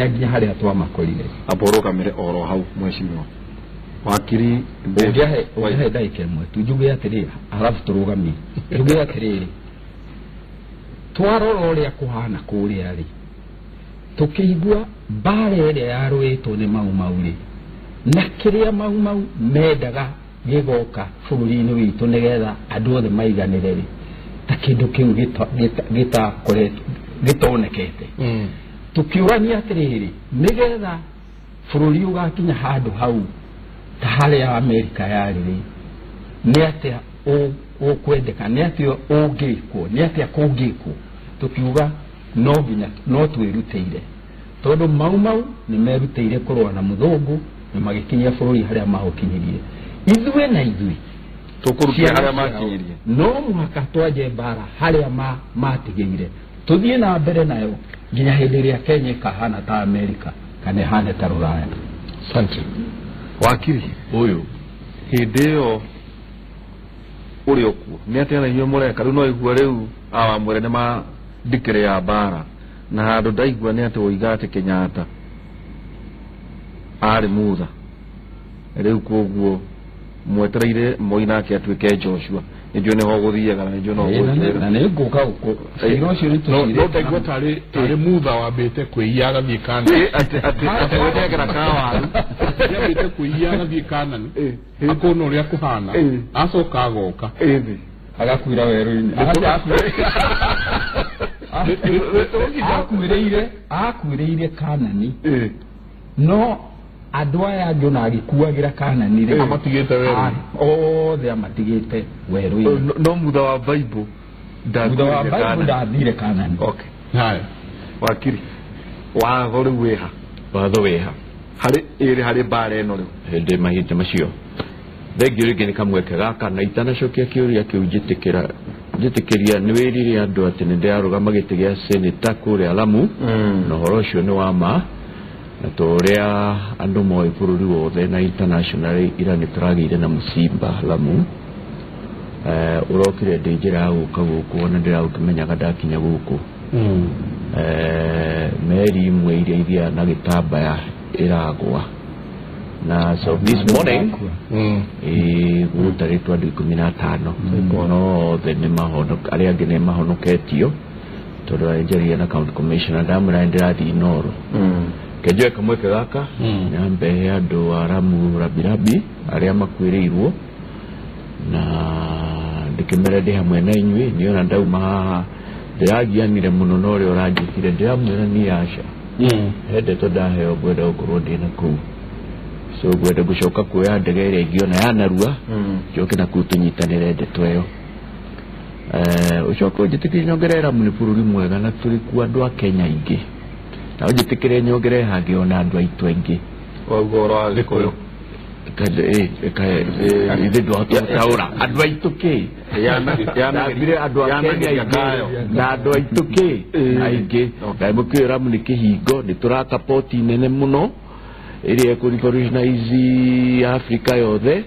nginya harĩa twamakorire. Aborũgamĩre oro hau mheshimiwa wakiri. Ũngĩahe ndagĩka ĩmwe tu njuge atĩrĩ, halafu tũrũgamie. Njuge atĩrĩrĩ, twarora ũrĩa kũhana kũrĩa rĩ, tũkĩigua mbara ĩrĩa yarũĩtwo nĩ Mau Mau rĩ, na kĩrĩa Mau Mau mendaga gĩgoka bũrũri-inĩ witũ nĩgetha andũ othe maiganĩre rĩ, ta kĩndũ kĩu gĩtakoretwo gĩtonekete. Tũkĩũrania atĩrĩrĩ, nĩgetha bũrũri ũgakinya handũ hau ta harĩa Amerika yarĩ rĩ, nĩ atĩa ũkwendeka, nĩ atĩa ũngĩkwo, nĩ atĩa kũngĩkwo. Tũkiuga no nginya no twĩrutĩire, tondũ Mau Mau nĩ merutĩire kũrũa na mũthũngũ na magĩkinyia bũrũri harĩa maũkinyirie. Ithuĩ na ithuĩ tũkũrutia harĩa makinyirie, no mũhaka twanje mbara harĩa matigĩire, tũthiĩ na mbere nayo nginya hĩndĩ ĩrĩa Kenya ĩkahana ta Amerika kana ĩhane ta Rũraya. Asante. Wakiri ũyũ hĩndĩ ĩyo ũrĩ okuo nĩ atĩa na inyuĩ mũreka rĩu? No igua rĩu awamwĩre nĩ ma ndikĩrĩ ya mbara, na handũ ndaigua nĩ atĩ woiga atĩ Kenyatta arĩ mutha rĩu, koguo mwetereire Moi nake atuĩke Joshua. Nĩnjũĩ nĩho gũthiaga na nĩnjũĩ no gũthiaga. Na nĩngũka gũkũ cira ũcio nĩtũcirĩte. No ndaigua tarĩ mutha wambĩte kwĩiya agathiĩ Kanani. Atĩ gwĩthengera kawaru. Yambĩte kwĩiya agathiĩ Kanani, akona ũrĩa kũhana, acoka agoka agakuira werũ-inĩ. Akuĩrĩire Kanani, no andũ aya angĩ ona agĩkuagĩra Kanani rĩ, amatigĩte werũ-inĩ, othe amatigĩte werũ-inĩ. No mutha wa Bible ndathire Kanani. Okay. Haya wakiri, watho rĩu wĩha? Watho wĩha harĩ ĩrĩ harĩ mbara ĩno rĩu hĩndĩ mahinda macio. Thengio rĩngĩ nĩ kamweke gaka, na itanacokia kĩũria kĩu njĩtĩkĩria nĩ wĩrire andũ atĩ nĩ ndĩrarũgama gĩtĩ gĩa seneta kũrĩa Lamu, na ũhoro ũcio nĩ wa ma, na ta ũrĩa andũ moĩ bũrũri wothe na internationally ira nĩ tũragĩire na mũcimba Lamu. Ũrokire ndĩ njĩra ya gũka gũkũ, ona ndĩragũkĩmenyaga ndakinya gũkũ. Meri imwe iria ithiaga na gĩtambaya ĩragwa, na so this morning gũtarĩtwo andũ 15 no othe nĩ mahonoka, arĩa angĩ nĩ mahonoketio tondũ arenjeria na county commissioner ndamwĩra nĩndĩrathiĩ Inooro. Kenjoe kamweke gaka nyambe he andũ a Lamu rabirabi arĩa makuĩrĩirwo, na ndĩkĩmere ndĩ hamwe na inyuĩ. Niĩ ona ndauma haha ndĩragianire mũno na ũrĩa ũranjĩkire, ndĩramwĩra niĩ aca he ndeto ndaheo ngwenda gũkorwo ndĩ na kũu, so ngwenda gũcoka kuoya ndege ĩrĩa ingĩona ya narua njoke na kũu tũnyitanĩre ndeto ĩyo. Ũcoke ũnjĩtĩkĩrie nyongerere Lamu nĩ bũrũri mwega na tũrĩ kuo andũ a Kenya aingĩ, na ũnjĩtĩkĩre nyongerere hangĩ ona andũ aitũ aingĩ. Wauga ũhoro wa Gĩkũyũ ithe ndwahota gũtaũra andũ aitũ kĩ ndambire andũ a Kenya aingĩ na andũ aitũ kĩ aingĩ. Na mũkĩũĩ Lamu nĩ kĩhingo, nĩ tũraka poti nene mũno ĩrĩa ĩkũ revolutionize Africa yothe,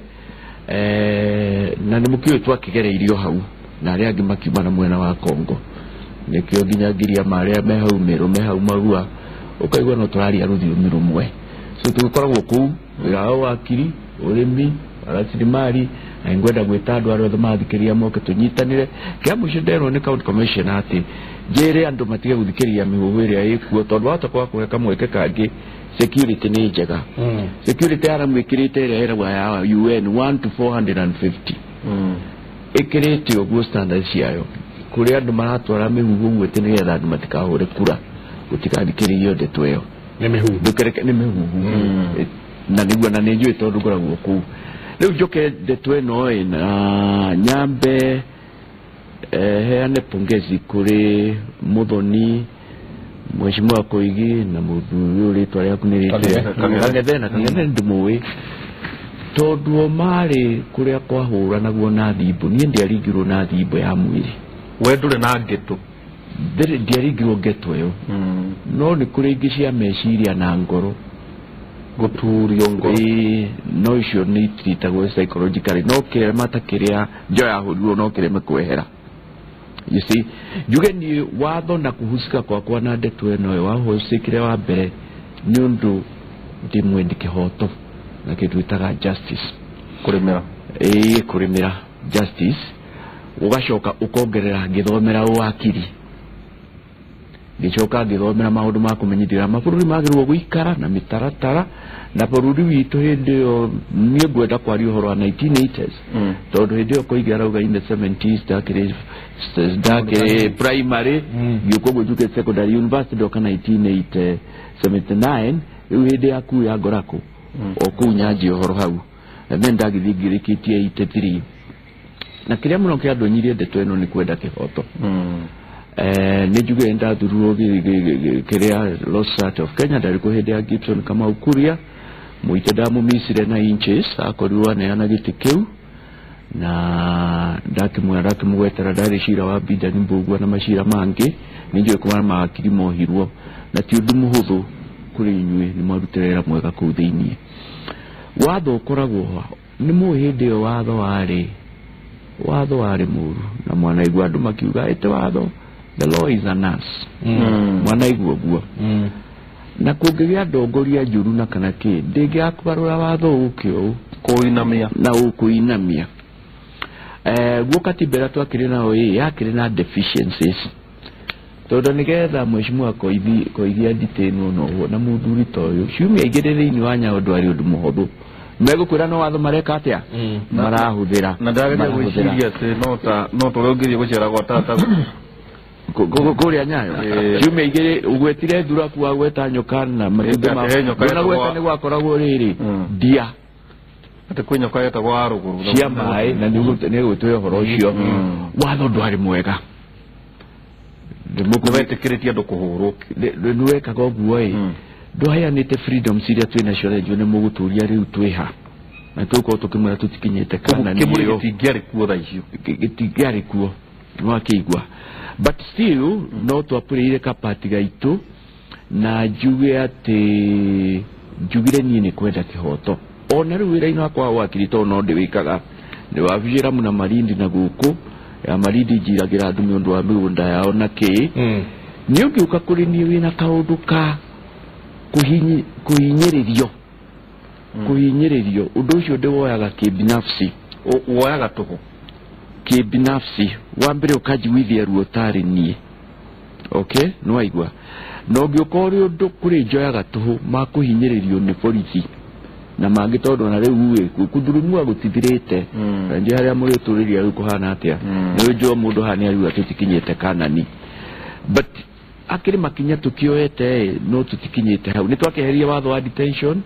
na nĩ mũkĩũĩ twakĩgereirio hau na arĩa angĩ makiuma na mwena wa Congo, nĩkĩo nginya ngiria arĩa me hau Meru me hau Marua ũkaigua no tũraria rũthiomi rũmwe. So tũgĩkoragwo kũu wĩra wa wakiri, ũrĩmi, rasilimali, na ngwenda gwĩta andũ arĩa othe mathikĩrĩria moke tũnyitanĩre. Kĩa mũico nderwo nĩ county commissioner atĩ njĩre andũ matige gũthikĩrĩria mĩhuhu ĩrĩa ĩkuo, tondũ wahota kwaga kũhe kamweke kangĩ security nĩ njega. Security ya Lamu ĩkĩrĩte ĩrĩa ĩragwo ya UN 1 to 450 ĩkĩrĩte ũguo standard ciayo, kũrĩa andũ maratwara mĩhuhu ũguo atĩ nĩgetha andũ matikahũre kura, gũtigathikĩrĩrio ndeto ĩyo nĩ mĩhuhu, ndũkereke nĩ mĩhuhu na nĩguo na nĩ njũĩ tondũ ngoragwo kũu. Rĩu njoke ndeto ĩno ĩ na nyambe heane pongezi kũrĩ Muthoni Mheshimiwa Koigi na mũthuri ũyũ rĩtwa rĩaku nĩ rĩtĩ Kang'ethe, na Kang'ethe ndĩmũĩ tondũ o marĩ kũrĩa kwahũranagwo na thimbo. Niĩ ndiaringirwo na thimbo ya mwĩrĩ. We ndũrĩ na ngeto? Ndiaringirwo ngeto ĩyo, no nĩ kũrĩ ingĩ cia meciria na ngoro gũturio ngoro. No icio nĩ itiritagwo psychologically, no kĩrema ta kĩrĩa njo yahũrirwo no kĩreme kwehera. You see, njuge ni watho na kuhusika kwakwa na ndeto ĩno wahusikire wa mbere nĩ ũndũ ndĩ mwendi kĩhoto na kĩndũ twĩtaga justice. Kũrĩmĩra. Ĩĩ, kũrĩmĩra justice. Ũgacoka ũkongerera ngĩthomera ũwakiri, ngĩcoka ngĩthomera maũndũ ma kũmenyithia mabũrũri magĩrĩirwo gũikara na mĩtaratara na bũrũri witũ hĩndĩ ĩyo niĩ ngwenda kwaria ũhoro wa 1980s tondũ hĩndĩ ĩyo Koigi arauga in the 70s ndakĩrĩ primary ngĩũka ũguo njuke secondary university ndoka 1979 rĩu hĩndĩ ya kuu ya Ngorakũ o kũu nyanjia ũhoro hau and then ndagĩthiĩ ngĩrĩkĩtie 83 na kĩrĩa mũno kĩandonyirie ndeto ĩno nĩ kwenda kĩhoto. Nĩ njuge ndathurirwo kĩrĩa Law Society of Kenya ndarĩ kũ hĩndĩ ya Gibson Kamau Kuria mũite ndamũmicire na inches akorirwo aneana gĩtĩ kĩu na ndakĩmwĩra ndakĩmũgwetera ndarĩ cira wa Bidani Mbũgua na macira mangĩ nĩ njũĩ kuma mawakiri mohirwo na ti ũndũ mũhũthũ kũrĩ inyuĩ nĩ mwarutire wĩra mwega kũu thĩiniĩ. Watho ũkoragwo nĩ mũĩ hĩndĩ ĩyo watho warĩ mũru na mwanaigua andũ makiuga ĩtĩ watho the law is a nurse. Mwanaigua ũguo na kũngĩgĩa ndongoria njũru na kana kĩ ndĩngĩakũgarũra watho ũke ũũ kũinamia na ũkũinamia. Guo katiba ĩrĩa twakĩrĩ nayo ĩ yakĩrĩ na deficiencies tondũ nĩgetha mheshimiwa Koigi adetainwo na ũguo na mũthuri ta ũyũ ciumia igĩrĩ thĩinĩ wa Nyayo ndwarĩ ũndũ mũhũthũ megũkwĩra no watho mareka atĩa marahũthĩra na ndageria gwĩciria atĩ no ta ũrĩa ũngĩthiĩ gũcera gwa tata kũrĩa Nyayo ciumia igĩrĩ ũgwetire thuraku wagweta nyoka na matumbĩ ma gweta nĩ gwakoragwo rĩrĩ ndia atĩ kwĩ nyoka yetagwo wa rũgũrũ cia maĩ na nĩ gũtũhe ũhoro ũcio watho ndwarĩ mwega nĩwetĩkĩrĩtie andũ kũhũrwo nĩwekaga ũguo ĩ ndwaheanĩte freedoms iria twĩ nacio rĩnjũ nĩ mũgũtũria rĩu twĩha na tũgũkorwo tũkĩmwĩra tũtikinyĩte kana kĩmũrĩ gĩtingĩarĩ kuo thaa icio gĩtingĩarĩ kuo nĩwakĩigua but still no twapũrĩire kapati gaitũ na njuge atĩ njugire niĩ nĩ kwenda kĩhoto ona rĩu wĩra-inĩ wakwa wa wakiri tondũ no ndĩwĩkaga nĩ wabici Ramu na Malindi na gũkũ ya Malindi njiragĩra andũ nĩ ũndũ wa mĩgũnda yao na kĩ nĩ ũngĩũka kũrĩ niĩ wĩna kaũndũ ka kũhinyĩrĩrio kũhinyĩrĩrio ũndũ ũcio ndĩwoyaga kĩbinafsi woyaga tũhũ kĩbinafsi wa mbere ũkanjiguithia ruo tarĩ niĩ okay nĩwaigua na ũngĩũka ũrĩ ũndũ kũrĩ njoyaga tũhũ ma kũhinyĩrĩrio nĩ borithi na mangĩ tondũ na rĩu ĩ kũthurumua gũtithirĩte na njĩ harĩa mũrĩtũrĩria rĩu kũhana atĩa nĩ njũa mũndũ haha nĩ ariuga tũtikinyĩte kanani but akĩrĩ makinya tũkĩoete no tũtikinyĩte hau nĩ twakĩeheria watho wa detention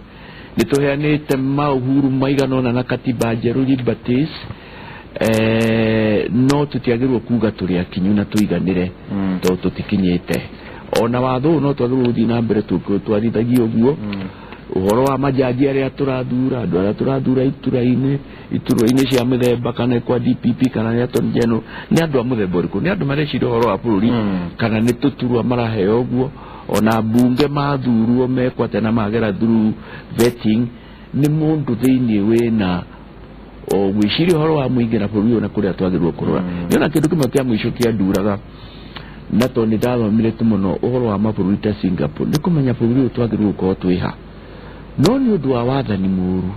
nĩ tũheanĩte maũhuru maigana ũna na katiba njerũ liberties no tũtiagĩrĩirwo kuga tũrĩ akinyu na tũiganĩre tondũ tũtikinyĩte ona watho ũyũ no twagĩrĩirwo gũthiĩ na mbere tũtwarithagia ũguo ũhoro wa majaji arĩa tũrathura andũ arĩa tũrathura iturwa-inĩ cia mĩthemba kana kwa DPP kana nĩ Attorney General nĩ andũ a mũthemba ũrĩkũ nĩ andũ mareciria ũhoro wa bũrũri kana nĩ tũturwa maraheo ũguo ona mbunge mathurwo mekwo atĩa na magera through vetting nĩ mũndũ thĩinĩ wĩna gwĩciria ũhoro wa mũingĩ na bũrũri ũyũ na kũrĩa twagĩrĩirwo kũrora nĩona kĩndũ kĩmwe kĩa mũico kĩanduraga na tondũ nĩ ndathomire tu mũno ũhoro wa mabũrũri ta Singapore nĩ kũmenya bũrũri ũyũ twagĩrĩirwo gũkorwo twĩha no nĩ ũndũ wa wathani mũru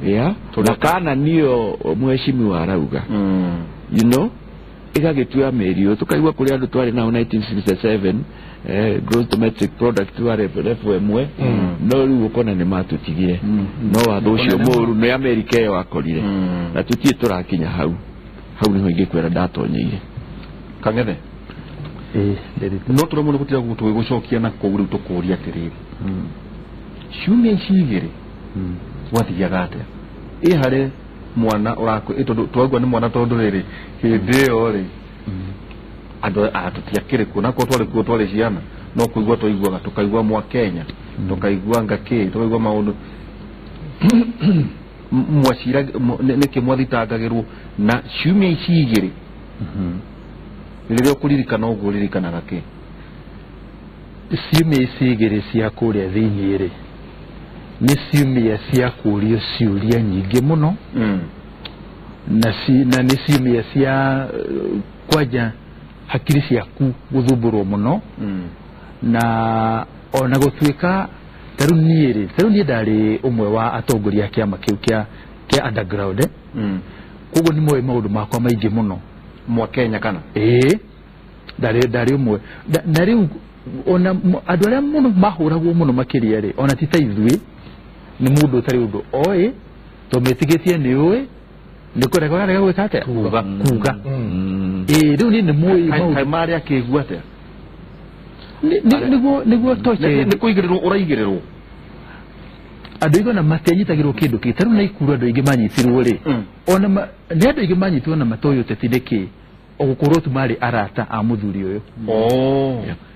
ya na kana nĩyo mheshimiwa arauga you know ĩgagĩtua mĩri ĩyo tũkaigua kũrĩ andũ twarĩ nao 1967 gross domestic product warĩ level ĩmwe no rĩu ũkona nĩ matũtigire no watho ũcio mũru nĩ Amerika ĩyo akorire na tũtirĩ tũrakinya hau hau nĩho ingĩkwĩra ndatonyeire Kang'ethe no tũremwo nĩ gũtiga tũgĩgũcokia na kũu rĩu tũkũria atĩrĩrĩ ciumia ici igĩrĩ gwathiaga atĩa ĩ harĩ mwana ũrakũ tondũ twaigua nĩ mwana tondũ rĩrĩ hĩndĩ ĩyo rĩ andũ tũtiakĩrĩ kuo nakorwo twarĩ kuo twarĩ ciana no kũigua twaiguaga tũkaigua mwa Kenya tũkaigua ngakĩ tũkaigua maũndũ mwacira nĩkĩ mwathitangagĩrwo na ciumia ici igĩrĩ rĩrĩa ũkũririkana ũguo ũririkanaga kĩ ciumia ici igĩrĩ cia kũrĩa thĩinĩ rĩ nĩ ciumia cia kũrio ciũria nyingĩ mũno na nĩ ciumia cia Kwanja hakiri ciaku gũthumbũrwo mũno na ona gũtuĩka tarĩu niĩ rĩ tarĩu niĩ ndarĩ ũmwe wa atongoria a kĩama kĩu kĩa underground koguo nĩ moĩ maũndũ makwa maingĩ mũno mwa Kenya kana ĩĩ ndarĩ ũmwe na rĩu ona andũ arĩa mũno mahũragwo mũno makĩria rĩ ona ti ta ithuĩ nĩ mũndũ ũtarĩ ũndũ oĩ to metigĩtie nĩ ũĩ nĩ kũrega ũrarega gwĩka atĩa kuga ĩĩ rĩu niĩ nĩ moĩ maũndũ marĩa akĩigua atĩa nĩguo toche nĩ kũigĩrĩrwo ũraigĩrĩrwo andũ aingĩ ona matianyitagĩrwo kĩndũ kĩ tarĩu Naikuru andũ aingĩ manyitirwo rĩ ona nĩ andũ aingĩ manyitirwo na matoĩ ũteti nĩkĩ ogũkorwo tu marĩ arata a mũthuri ũyũ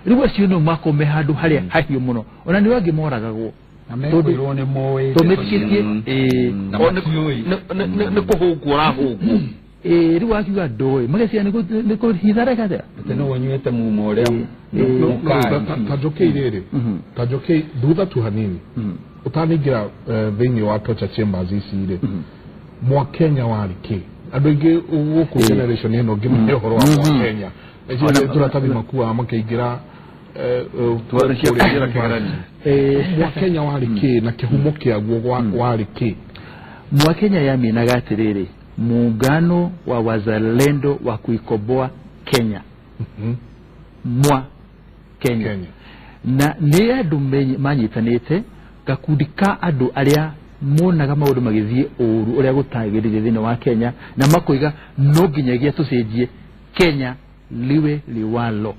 rĩu acio no makome handũ harĩa hahiũ mũno ona nĩ angĩ moragagwo mekwĩrwo nĩ moĩ tondũ metĩkĩtie nĩ kũhũngwo ũrahũngwo ĩĩ rĩu akiuga ndoĩ mageciria nĩ kũhitha reka atĩa atĩ nĩ ũnyuĩte mumo ũrĩa ta njũkĩi rĩrĩ ta njũkĩi thutha tu hanini ũtanaingĩra thĩinĩ wa torture chambers ici rĩ mwa Kenya warĩ kĩ andũ aingĩ gũkũ generation ĩno ngĩmenya ũhoro wa mwa Kenya tũratathi makuaga makĩingĩra mwa Kenya warĩ kĩ na kĩhumo kĩaguo warĩ kĩ mwa Kenya yaminaga atĩrĩrĩ muungano wa wazalendo wa kuikomboa Kenya mwa Kenya na nĩ andũ manyitanĩte gakundi ka andũ arĩa monaga maũndũ magĩthiĩ ũru ũrĩa gũtagĩrĩire thĩinĩ wa Kenya na makoiga no nginyagia tũcenjie Kenya liwe liwalo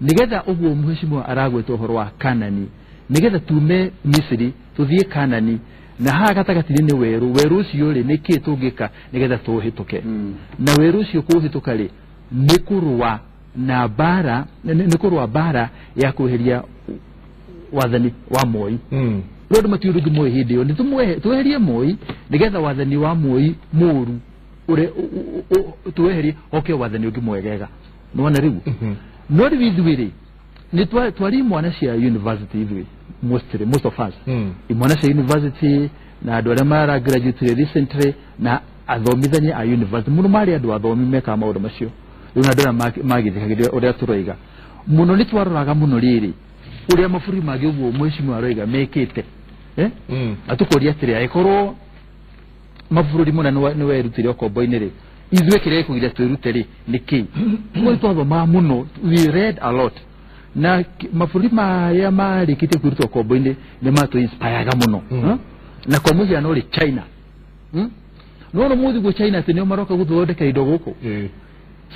nigetha ũguo mheshimiwa aragwetwo ũhoro wa Kanani nigetha tume Misri tuthiĩ Kanani na haha gatagatĩ-inĩ nĩ werũ werũ ũcio rĩ nĩkĩ tũngĩka nigetha tũũhĩtũke na werũ ũcio kũũhĩtũka rĩ nĩ kũrũa na mbara nĩ kũrũa mbara ya kweheria wathani wa Moi rĩu andũ matiũĩ ũndũ Moi hĩndĩ ĩyo nĩ tweherie Moi nĩgetha wathani wa Moi mũũru ũrĩa tweherie hoke wathani ũngĩ mwegega nĩwona rĩu no rĩu ithuĩ rĩ nĩ twari imwana cia university ithuĩ most of us imwana cia university na andũ arĩa mara graduate recently na athomithania a university mũno marĩ andũ athomi mekaga maũndũ macio rĩu na andũ arĩa magĩthikagĩrĩria ũrĩa tũroiga mũno nĩ twaroraga mũno rĩrĩ ũrĩa mabũrũri mangĩ ũguo mheshimiwa aroiga mekĩte atũkũria atĩrĩ angĩkorwo mabũrũri mũna nĩ werutire ũkombo-inĩ rĩ ithuĩ kĩrĩa gĩkũgiria twĩrute rĩ nĩ kĩĩ koguo nĩ twathomaga mũno we read a lot na mabũrũri marĩa marĩkĩtie kwĩruta ũkombo-inĩ nĩ matũ-inspireaga mũno na kwa mũhiano rĩ China nĩwona ũmũthĩ guo China atĩ nĩo maroka gũthondeka indo gũkũ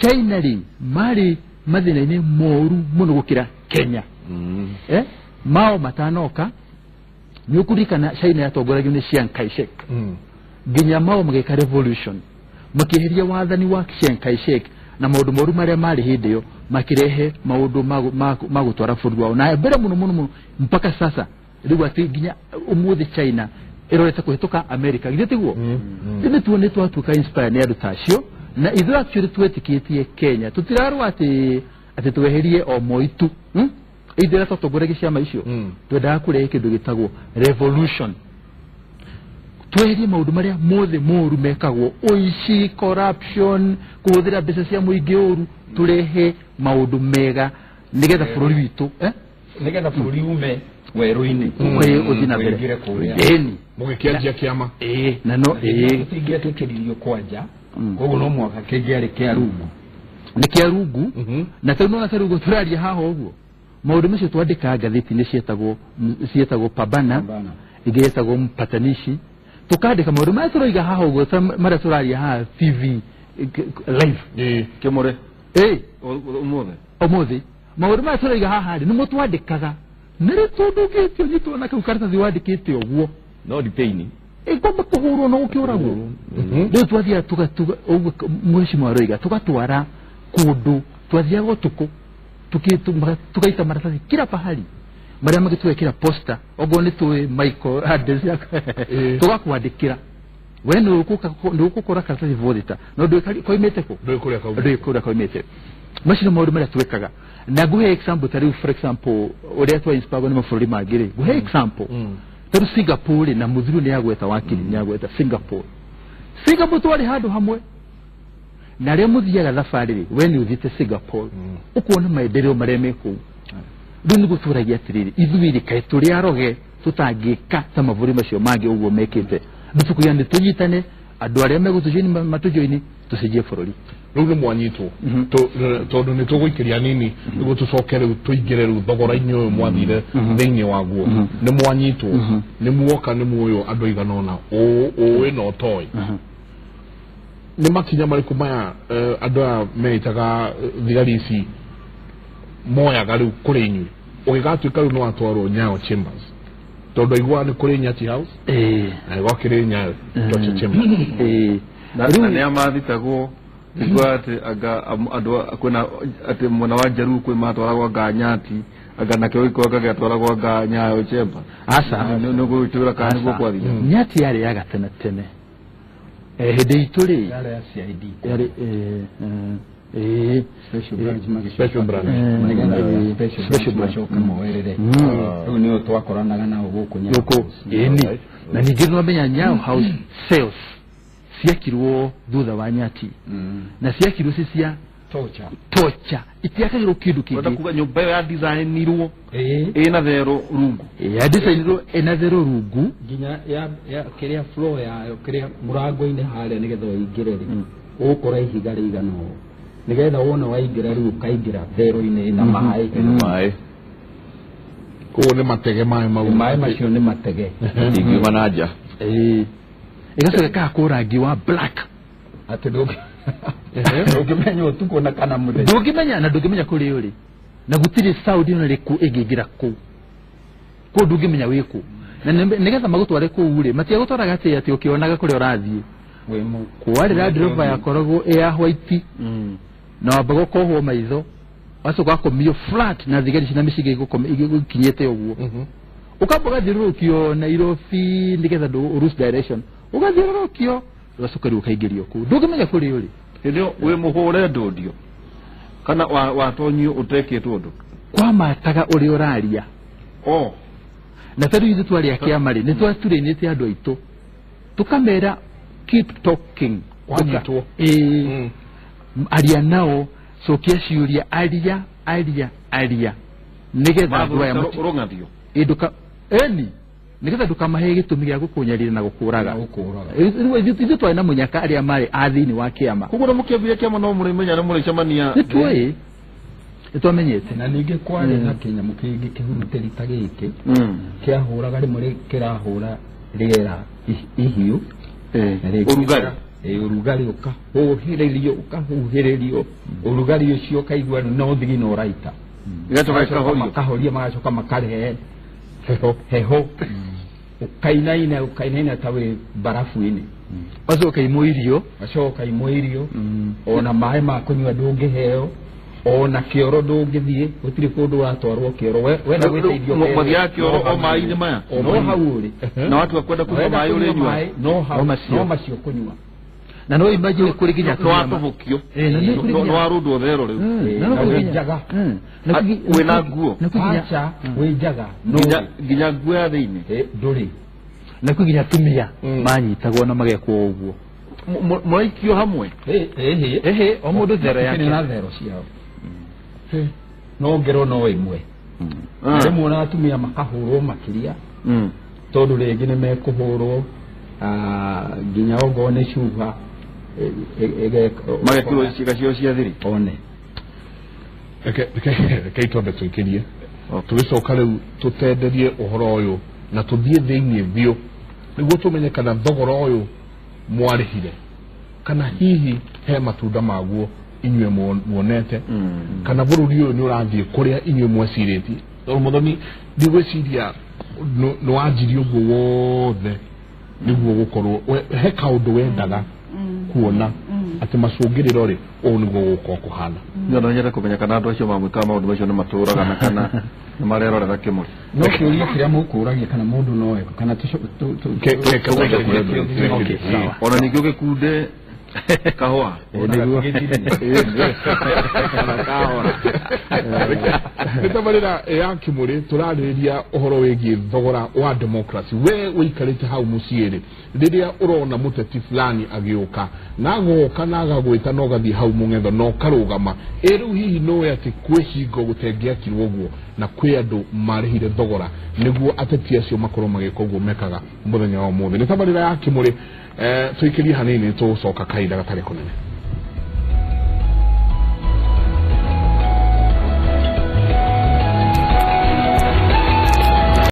China rĩ marĩ mathĩna-inĩ moru mũno gũkĩra Kenya mao matanoka nĩ ũkũririkana China yatongoragio nĩ Chiang Kai-shek nginya mao magĩka revolution makĩeheria wathani wa Chiang Kai-shek na maũndũ moru marĩa marĩ hĩndĩ ĩyo makirehe maũndũ ma gũtwara bũrũri wao na mbere mũno mũno mũno mpaka sasa rĩu atĩ nginya ũmũthĩ China ĩrorete kũhĩtũka America githĩ tiguo rĩu nĩtuo twatuĩka inspire nĩ andũ ta acio na ithuĩ actually twetĩkĩtie Kenya tũtirarũa atĩ tweherie o Moi tu ithuĩ arĩa twatongoragia ciama icio twendaga kũrehe kĩndũ gĩtagwo revolution tweherie maũndũ marĩa mothe moru mekagwo ũici corruption kũhũthĩra mbeca cia mũingĩ ũru tũrehe maũndũ mega nĩgetha bũrũri witũ nĩgetha bũrũri ume werũ-inĩ ũthiĩ na mbere ĩni mũgĩkĩanjia kĩama ĩĩ na no ĩĩ gĩtingĩetĩkĩririo kwanja koguo no mwaka kĩngĩarĩ kĩa rungu nĩ kĩa rungu na tarĩu nona tarĩu ũguo tũraria haha ũguo maũndũ macio twandĩkaga ngathĩti-inĩ cietagwo Pambana ingĩ yetagwo Mpatanishi tukandĩka maũndũ marĩa tũroiga haha ũguo marĩa tũraria haha TV live kĩmũre ũmũthĩ ũmũthĩ maũndũ marĩa tũroiga haha rĩ nĩmo twandĩkaga na rĩu tondũ ũngĩtio nyitwo na kau karatathi wandĩkĩte ũguo no detaini ĩkwamba kũhũrwo no ũkĩũragwo rĩu twathiaga ũguo mheshimiwa aroiga tũgatwara kũndũ twathiaga ũtukũ tugaita maratathi kila pahali marĩa magĩtwekĩra posta okorwo nĩ tũĩ Michael address yaku tũgakwandĩkĩra we nĩ ũgũkora karatathi vothita no ndũĩ koimĩte kũ ndũĩ kũrĩa koimĩte macio nĩ maũndũ marĩa twĩkaga na ngũhe example ta rĩu for example ũrĩa twa inspire nĩ mabũrũri mangĩ rĩ ngũhe example ta rĩu Singapore rĩ na mũthuri nĩ agweta wakiri nĩ agweta Singapore Singapore twarĩ handũ hamwe Na arĩa mũthiaga thabarĩ rĩ, we nĩ ũthiĩte Singapore, ũkuona maendeleo marĩa me kũu. Rĩu nĩ gũtũragia atĩrĩrĩ, ithuĩ rĩ, kaĩ tũrĩ aroge tũtangĩka ta mabũrũri macio mangĩ ũguo mekĩte. Nĩ nĩ tũnyitane, andũ arĩa megũtũjoini matũjoini, tũcenjie bũrũri. Rĩu nĩ mwanyitwo tondũ nĩ tũgũikĩria nini nĩguo tũcoke rĩu tũingĩre rĩu thogora-inĩ ũyũ mwathire thĩinĩ waguo. Nĩ mwanyitwo, nĩ muoka, nĩ muoywo andũ aigana ũna ũĩ na ũtoĩ. Nĩ makinya marĩkũ maya andũ aya meĩtaga thigari ici moyaga rĩu kũrĩ inyuĩ ũgĩgatuĩka rĩu nĩ watwarwo Nyayo Chambers? Tondũ aiguaga nĩ kũrĩ Nyati House na gwakĩrĩ Nyayo Torture Chambers. Na nĩ amathitagwo nĩguo atĩ anga andũ kwĩna atĩ mwena wa Njaruo kwĩ matwaragwo anga Nyati, anga nakĩo gĩkũyũ anga gĩatwaragwo anga Nyayo Chamber. Aca. Nĩ gũgĩtwĩra kana nĩguo kwathire. Nyati yarĩ ya gatene tene. Hĩndĩ itũ rĩ, yarĩ ya CID, yarĩ special branch, special branch, special branch macoka moerere. Rĩu nĩo twakoranaga nao gũkũ Nyayo House. Ĩni. Na ningĩ nĩwamenya Nyayo House cells ciakirwo thutha wa Nyati, na ciakirwo ci cia torture, itiakagĩrwo kĩndũ Ũrenda kĩngĩ. kuga nyũmba ĩyo ya designirwo ĩna thero rungu? Ya designirwo ĩna thero rungu, nginya ya kĩrĩa floor yayo, kĩrĩa mũrango-inĩ harĩa nĩgetha ũingĩre rĩ, ũgũkora ihiga rĩigana ũũ, nĩgetha wona waingĩra rĩu ũkaingĩra thero-inĩ ĩna maĩ. Maĩ. Koguo nĩ matege maĩ mau. Maĩ macio nĩ matege. Ingiuma na nja. Ĩgacoka ĩkahakwo rangi wa black, atĩ ndũngĩmenya ũtukũ na kana mũthenya. Ndũngĩmenya, na ndũngĩmenya kũrĩa ũrĩ, na gũtirĩ sound ona ĩrĩkũ ĩngĩingĩra kũu. Kũu ndũngĩmenya wĩ kũ. Na nĩgetha magũtware kũu rĩ, matiagũtwaraga atĩ atĩ ũkĩonaga kũrĩa ũrathiĩ. Kwarĩ Land Rover yakoragwo ĩ ya white, na wambaga ũkohwo maitho, wacoka ũgakomio flat na thigari cina mĩcinga igũkinyĩte ũguo. Ũkamba ũgathiũrũrũkio Nairobi nĩgetha ndũ lose direction, ũgathiũrũrũkio ũgacoka rĩu ũkaingĩrio kũu, ndũngĩmenya kũrĩa ũrĩ. Hĩndĩ ĩyo wĩ mũhũre ndũndio kana watonyio ũtekĩtwo ũndũ? Kwamataga ũrĩa ũraria. Na ta rĩu ithuĩ twarĩ a kĩama rĩ, nĩ twaturĩinĩte andũ aitũ tũkamera keep talking. Wanyitwo. Aria nao, cokia ciũria, aria aria aria, nĩgetha andũ aya ũrũng'athio. Ĩni nĩgetha ndũkamahe gĩtũmi gĩa gũkũnyarira na gũkũraga. Rĩu ithuĩ twarĩ na mũnyaka arĩa marĩ a thĩinĩ wa kĩama. Koguo na mũkĩambia kĩama no mũrĩmenya nĩ mũrĩcemania. Nĩ tuoĩ, nĩ twamenyete. Na ningĩ kwarĩ na kĩnyamũ kĩngĩ kĩhurutĩri ta gĩkĩ kĩahũraga rĩmwe, kĩrahũra rĩera ihiũ, Ũrugarĩ. Ũrugarĩ ũkahuhĩrĩrio, ũkahuhĩrĩrio ũrugarĩ ũcio ũkaigua no thigino ũraita. Ĩgacoka ĩkahorio. Makahoria, magacoka makarehe heho, ũkainaina ũkainaina ta wĩ barafu-inĩ. Wacoka imwo irio. Wacoka imwo irio, ona maĩ ma kũnyua ndũngĩheo, ona kĩoro ndũngĩthiĩ, gũtirĩ kũndũ watwarwo kĩoro. Wenda gwĩteithio Mathiaga kĩoro o maĩ-inĩ maya? No hau ũrĩ. Na watu kwenda kũnyua maĩ ũrĩnyua? No macio kũnyua. Na no imagine kũrĩ nginya No watũbũkio. No warũndwo thero rĩu. Na wĩ njaga. Wĩna nguo. Aca, wĩ njaga. Nginya nguo ya thĩinĩ. Ndũrĩ. Na kwĩ nginya atumia manyitagwo na magekwo ũguo. Mũraikio hamwe? Ĩhĩ, o mũndũ thero yake. Na thero ciao. No ngero no ĩmwe. Rĩmwe ona atumia makahũrwo makĩria, tondũ rĩngĩ nĩ mekũhũrwo nginya ongorwo nĩ cuba magekĩrwo ciĩga ciao cia thiri. One. Reke twambe tũikĩrie, tũgĩcoka rĩu tũtenderie ũhoro ũyũ na tũthiĩ thĩinĩ biũ nĩguo tũmenye kana thogora ũyũ mwarĩhire kana hihi he matunda maguo inyuĩ muonete, kana bũrũri ũyũ nĩ ũrathiĩ kũrĩa inyuĩ mwecirĩtie. Tondũ Mũthoni, ndigwĩciria nĩ wanjirie ũguo wothe nĩguo gũkorwo he kaũndũ wendaga kuona atĩ macũngĩrĩro rĩ, ũũ nĩguo gũgũkorwo kũhana. Niĩ no nyende kũmenya kana andũ acio mamwĩkaga maũndũ macio nĩ matũraga na kana nĩ marerorera kĩmũrĩ. No kĩũria kĩrĩa mũkũragia kana mũndũ no eko kana Ona ningĩ ũgĩkunde Kahũa. Nĩguo. Kahora. Nĩ tabarĩra ya Kĩmũrĩ, tũrarĩrĩria ũhoro wĩgiĩ thogora wa democracy. We ũikarĩte hau mũciĩ rĩ, rĩrĩa ũrona mũteti fulani agĩũka na agoka na agagwĩta na ũgathiĩ hau mũng'etho na ũkarũgama, ĩ rĩu hihi nĩũĩ atĩ kwĩ hingo gũtengĩakirwo ũguo na kwĩ andũ marĩhire thogora nĩguo ateti acio makorwo magĩka ũguo mekaga mũthenya wa ũmũthĩ? Nĩ tabarĩra ya Kĩmũrĩ. Tũikĩrie hanini, tũgũcoka kahinda gatarĩ kũnene.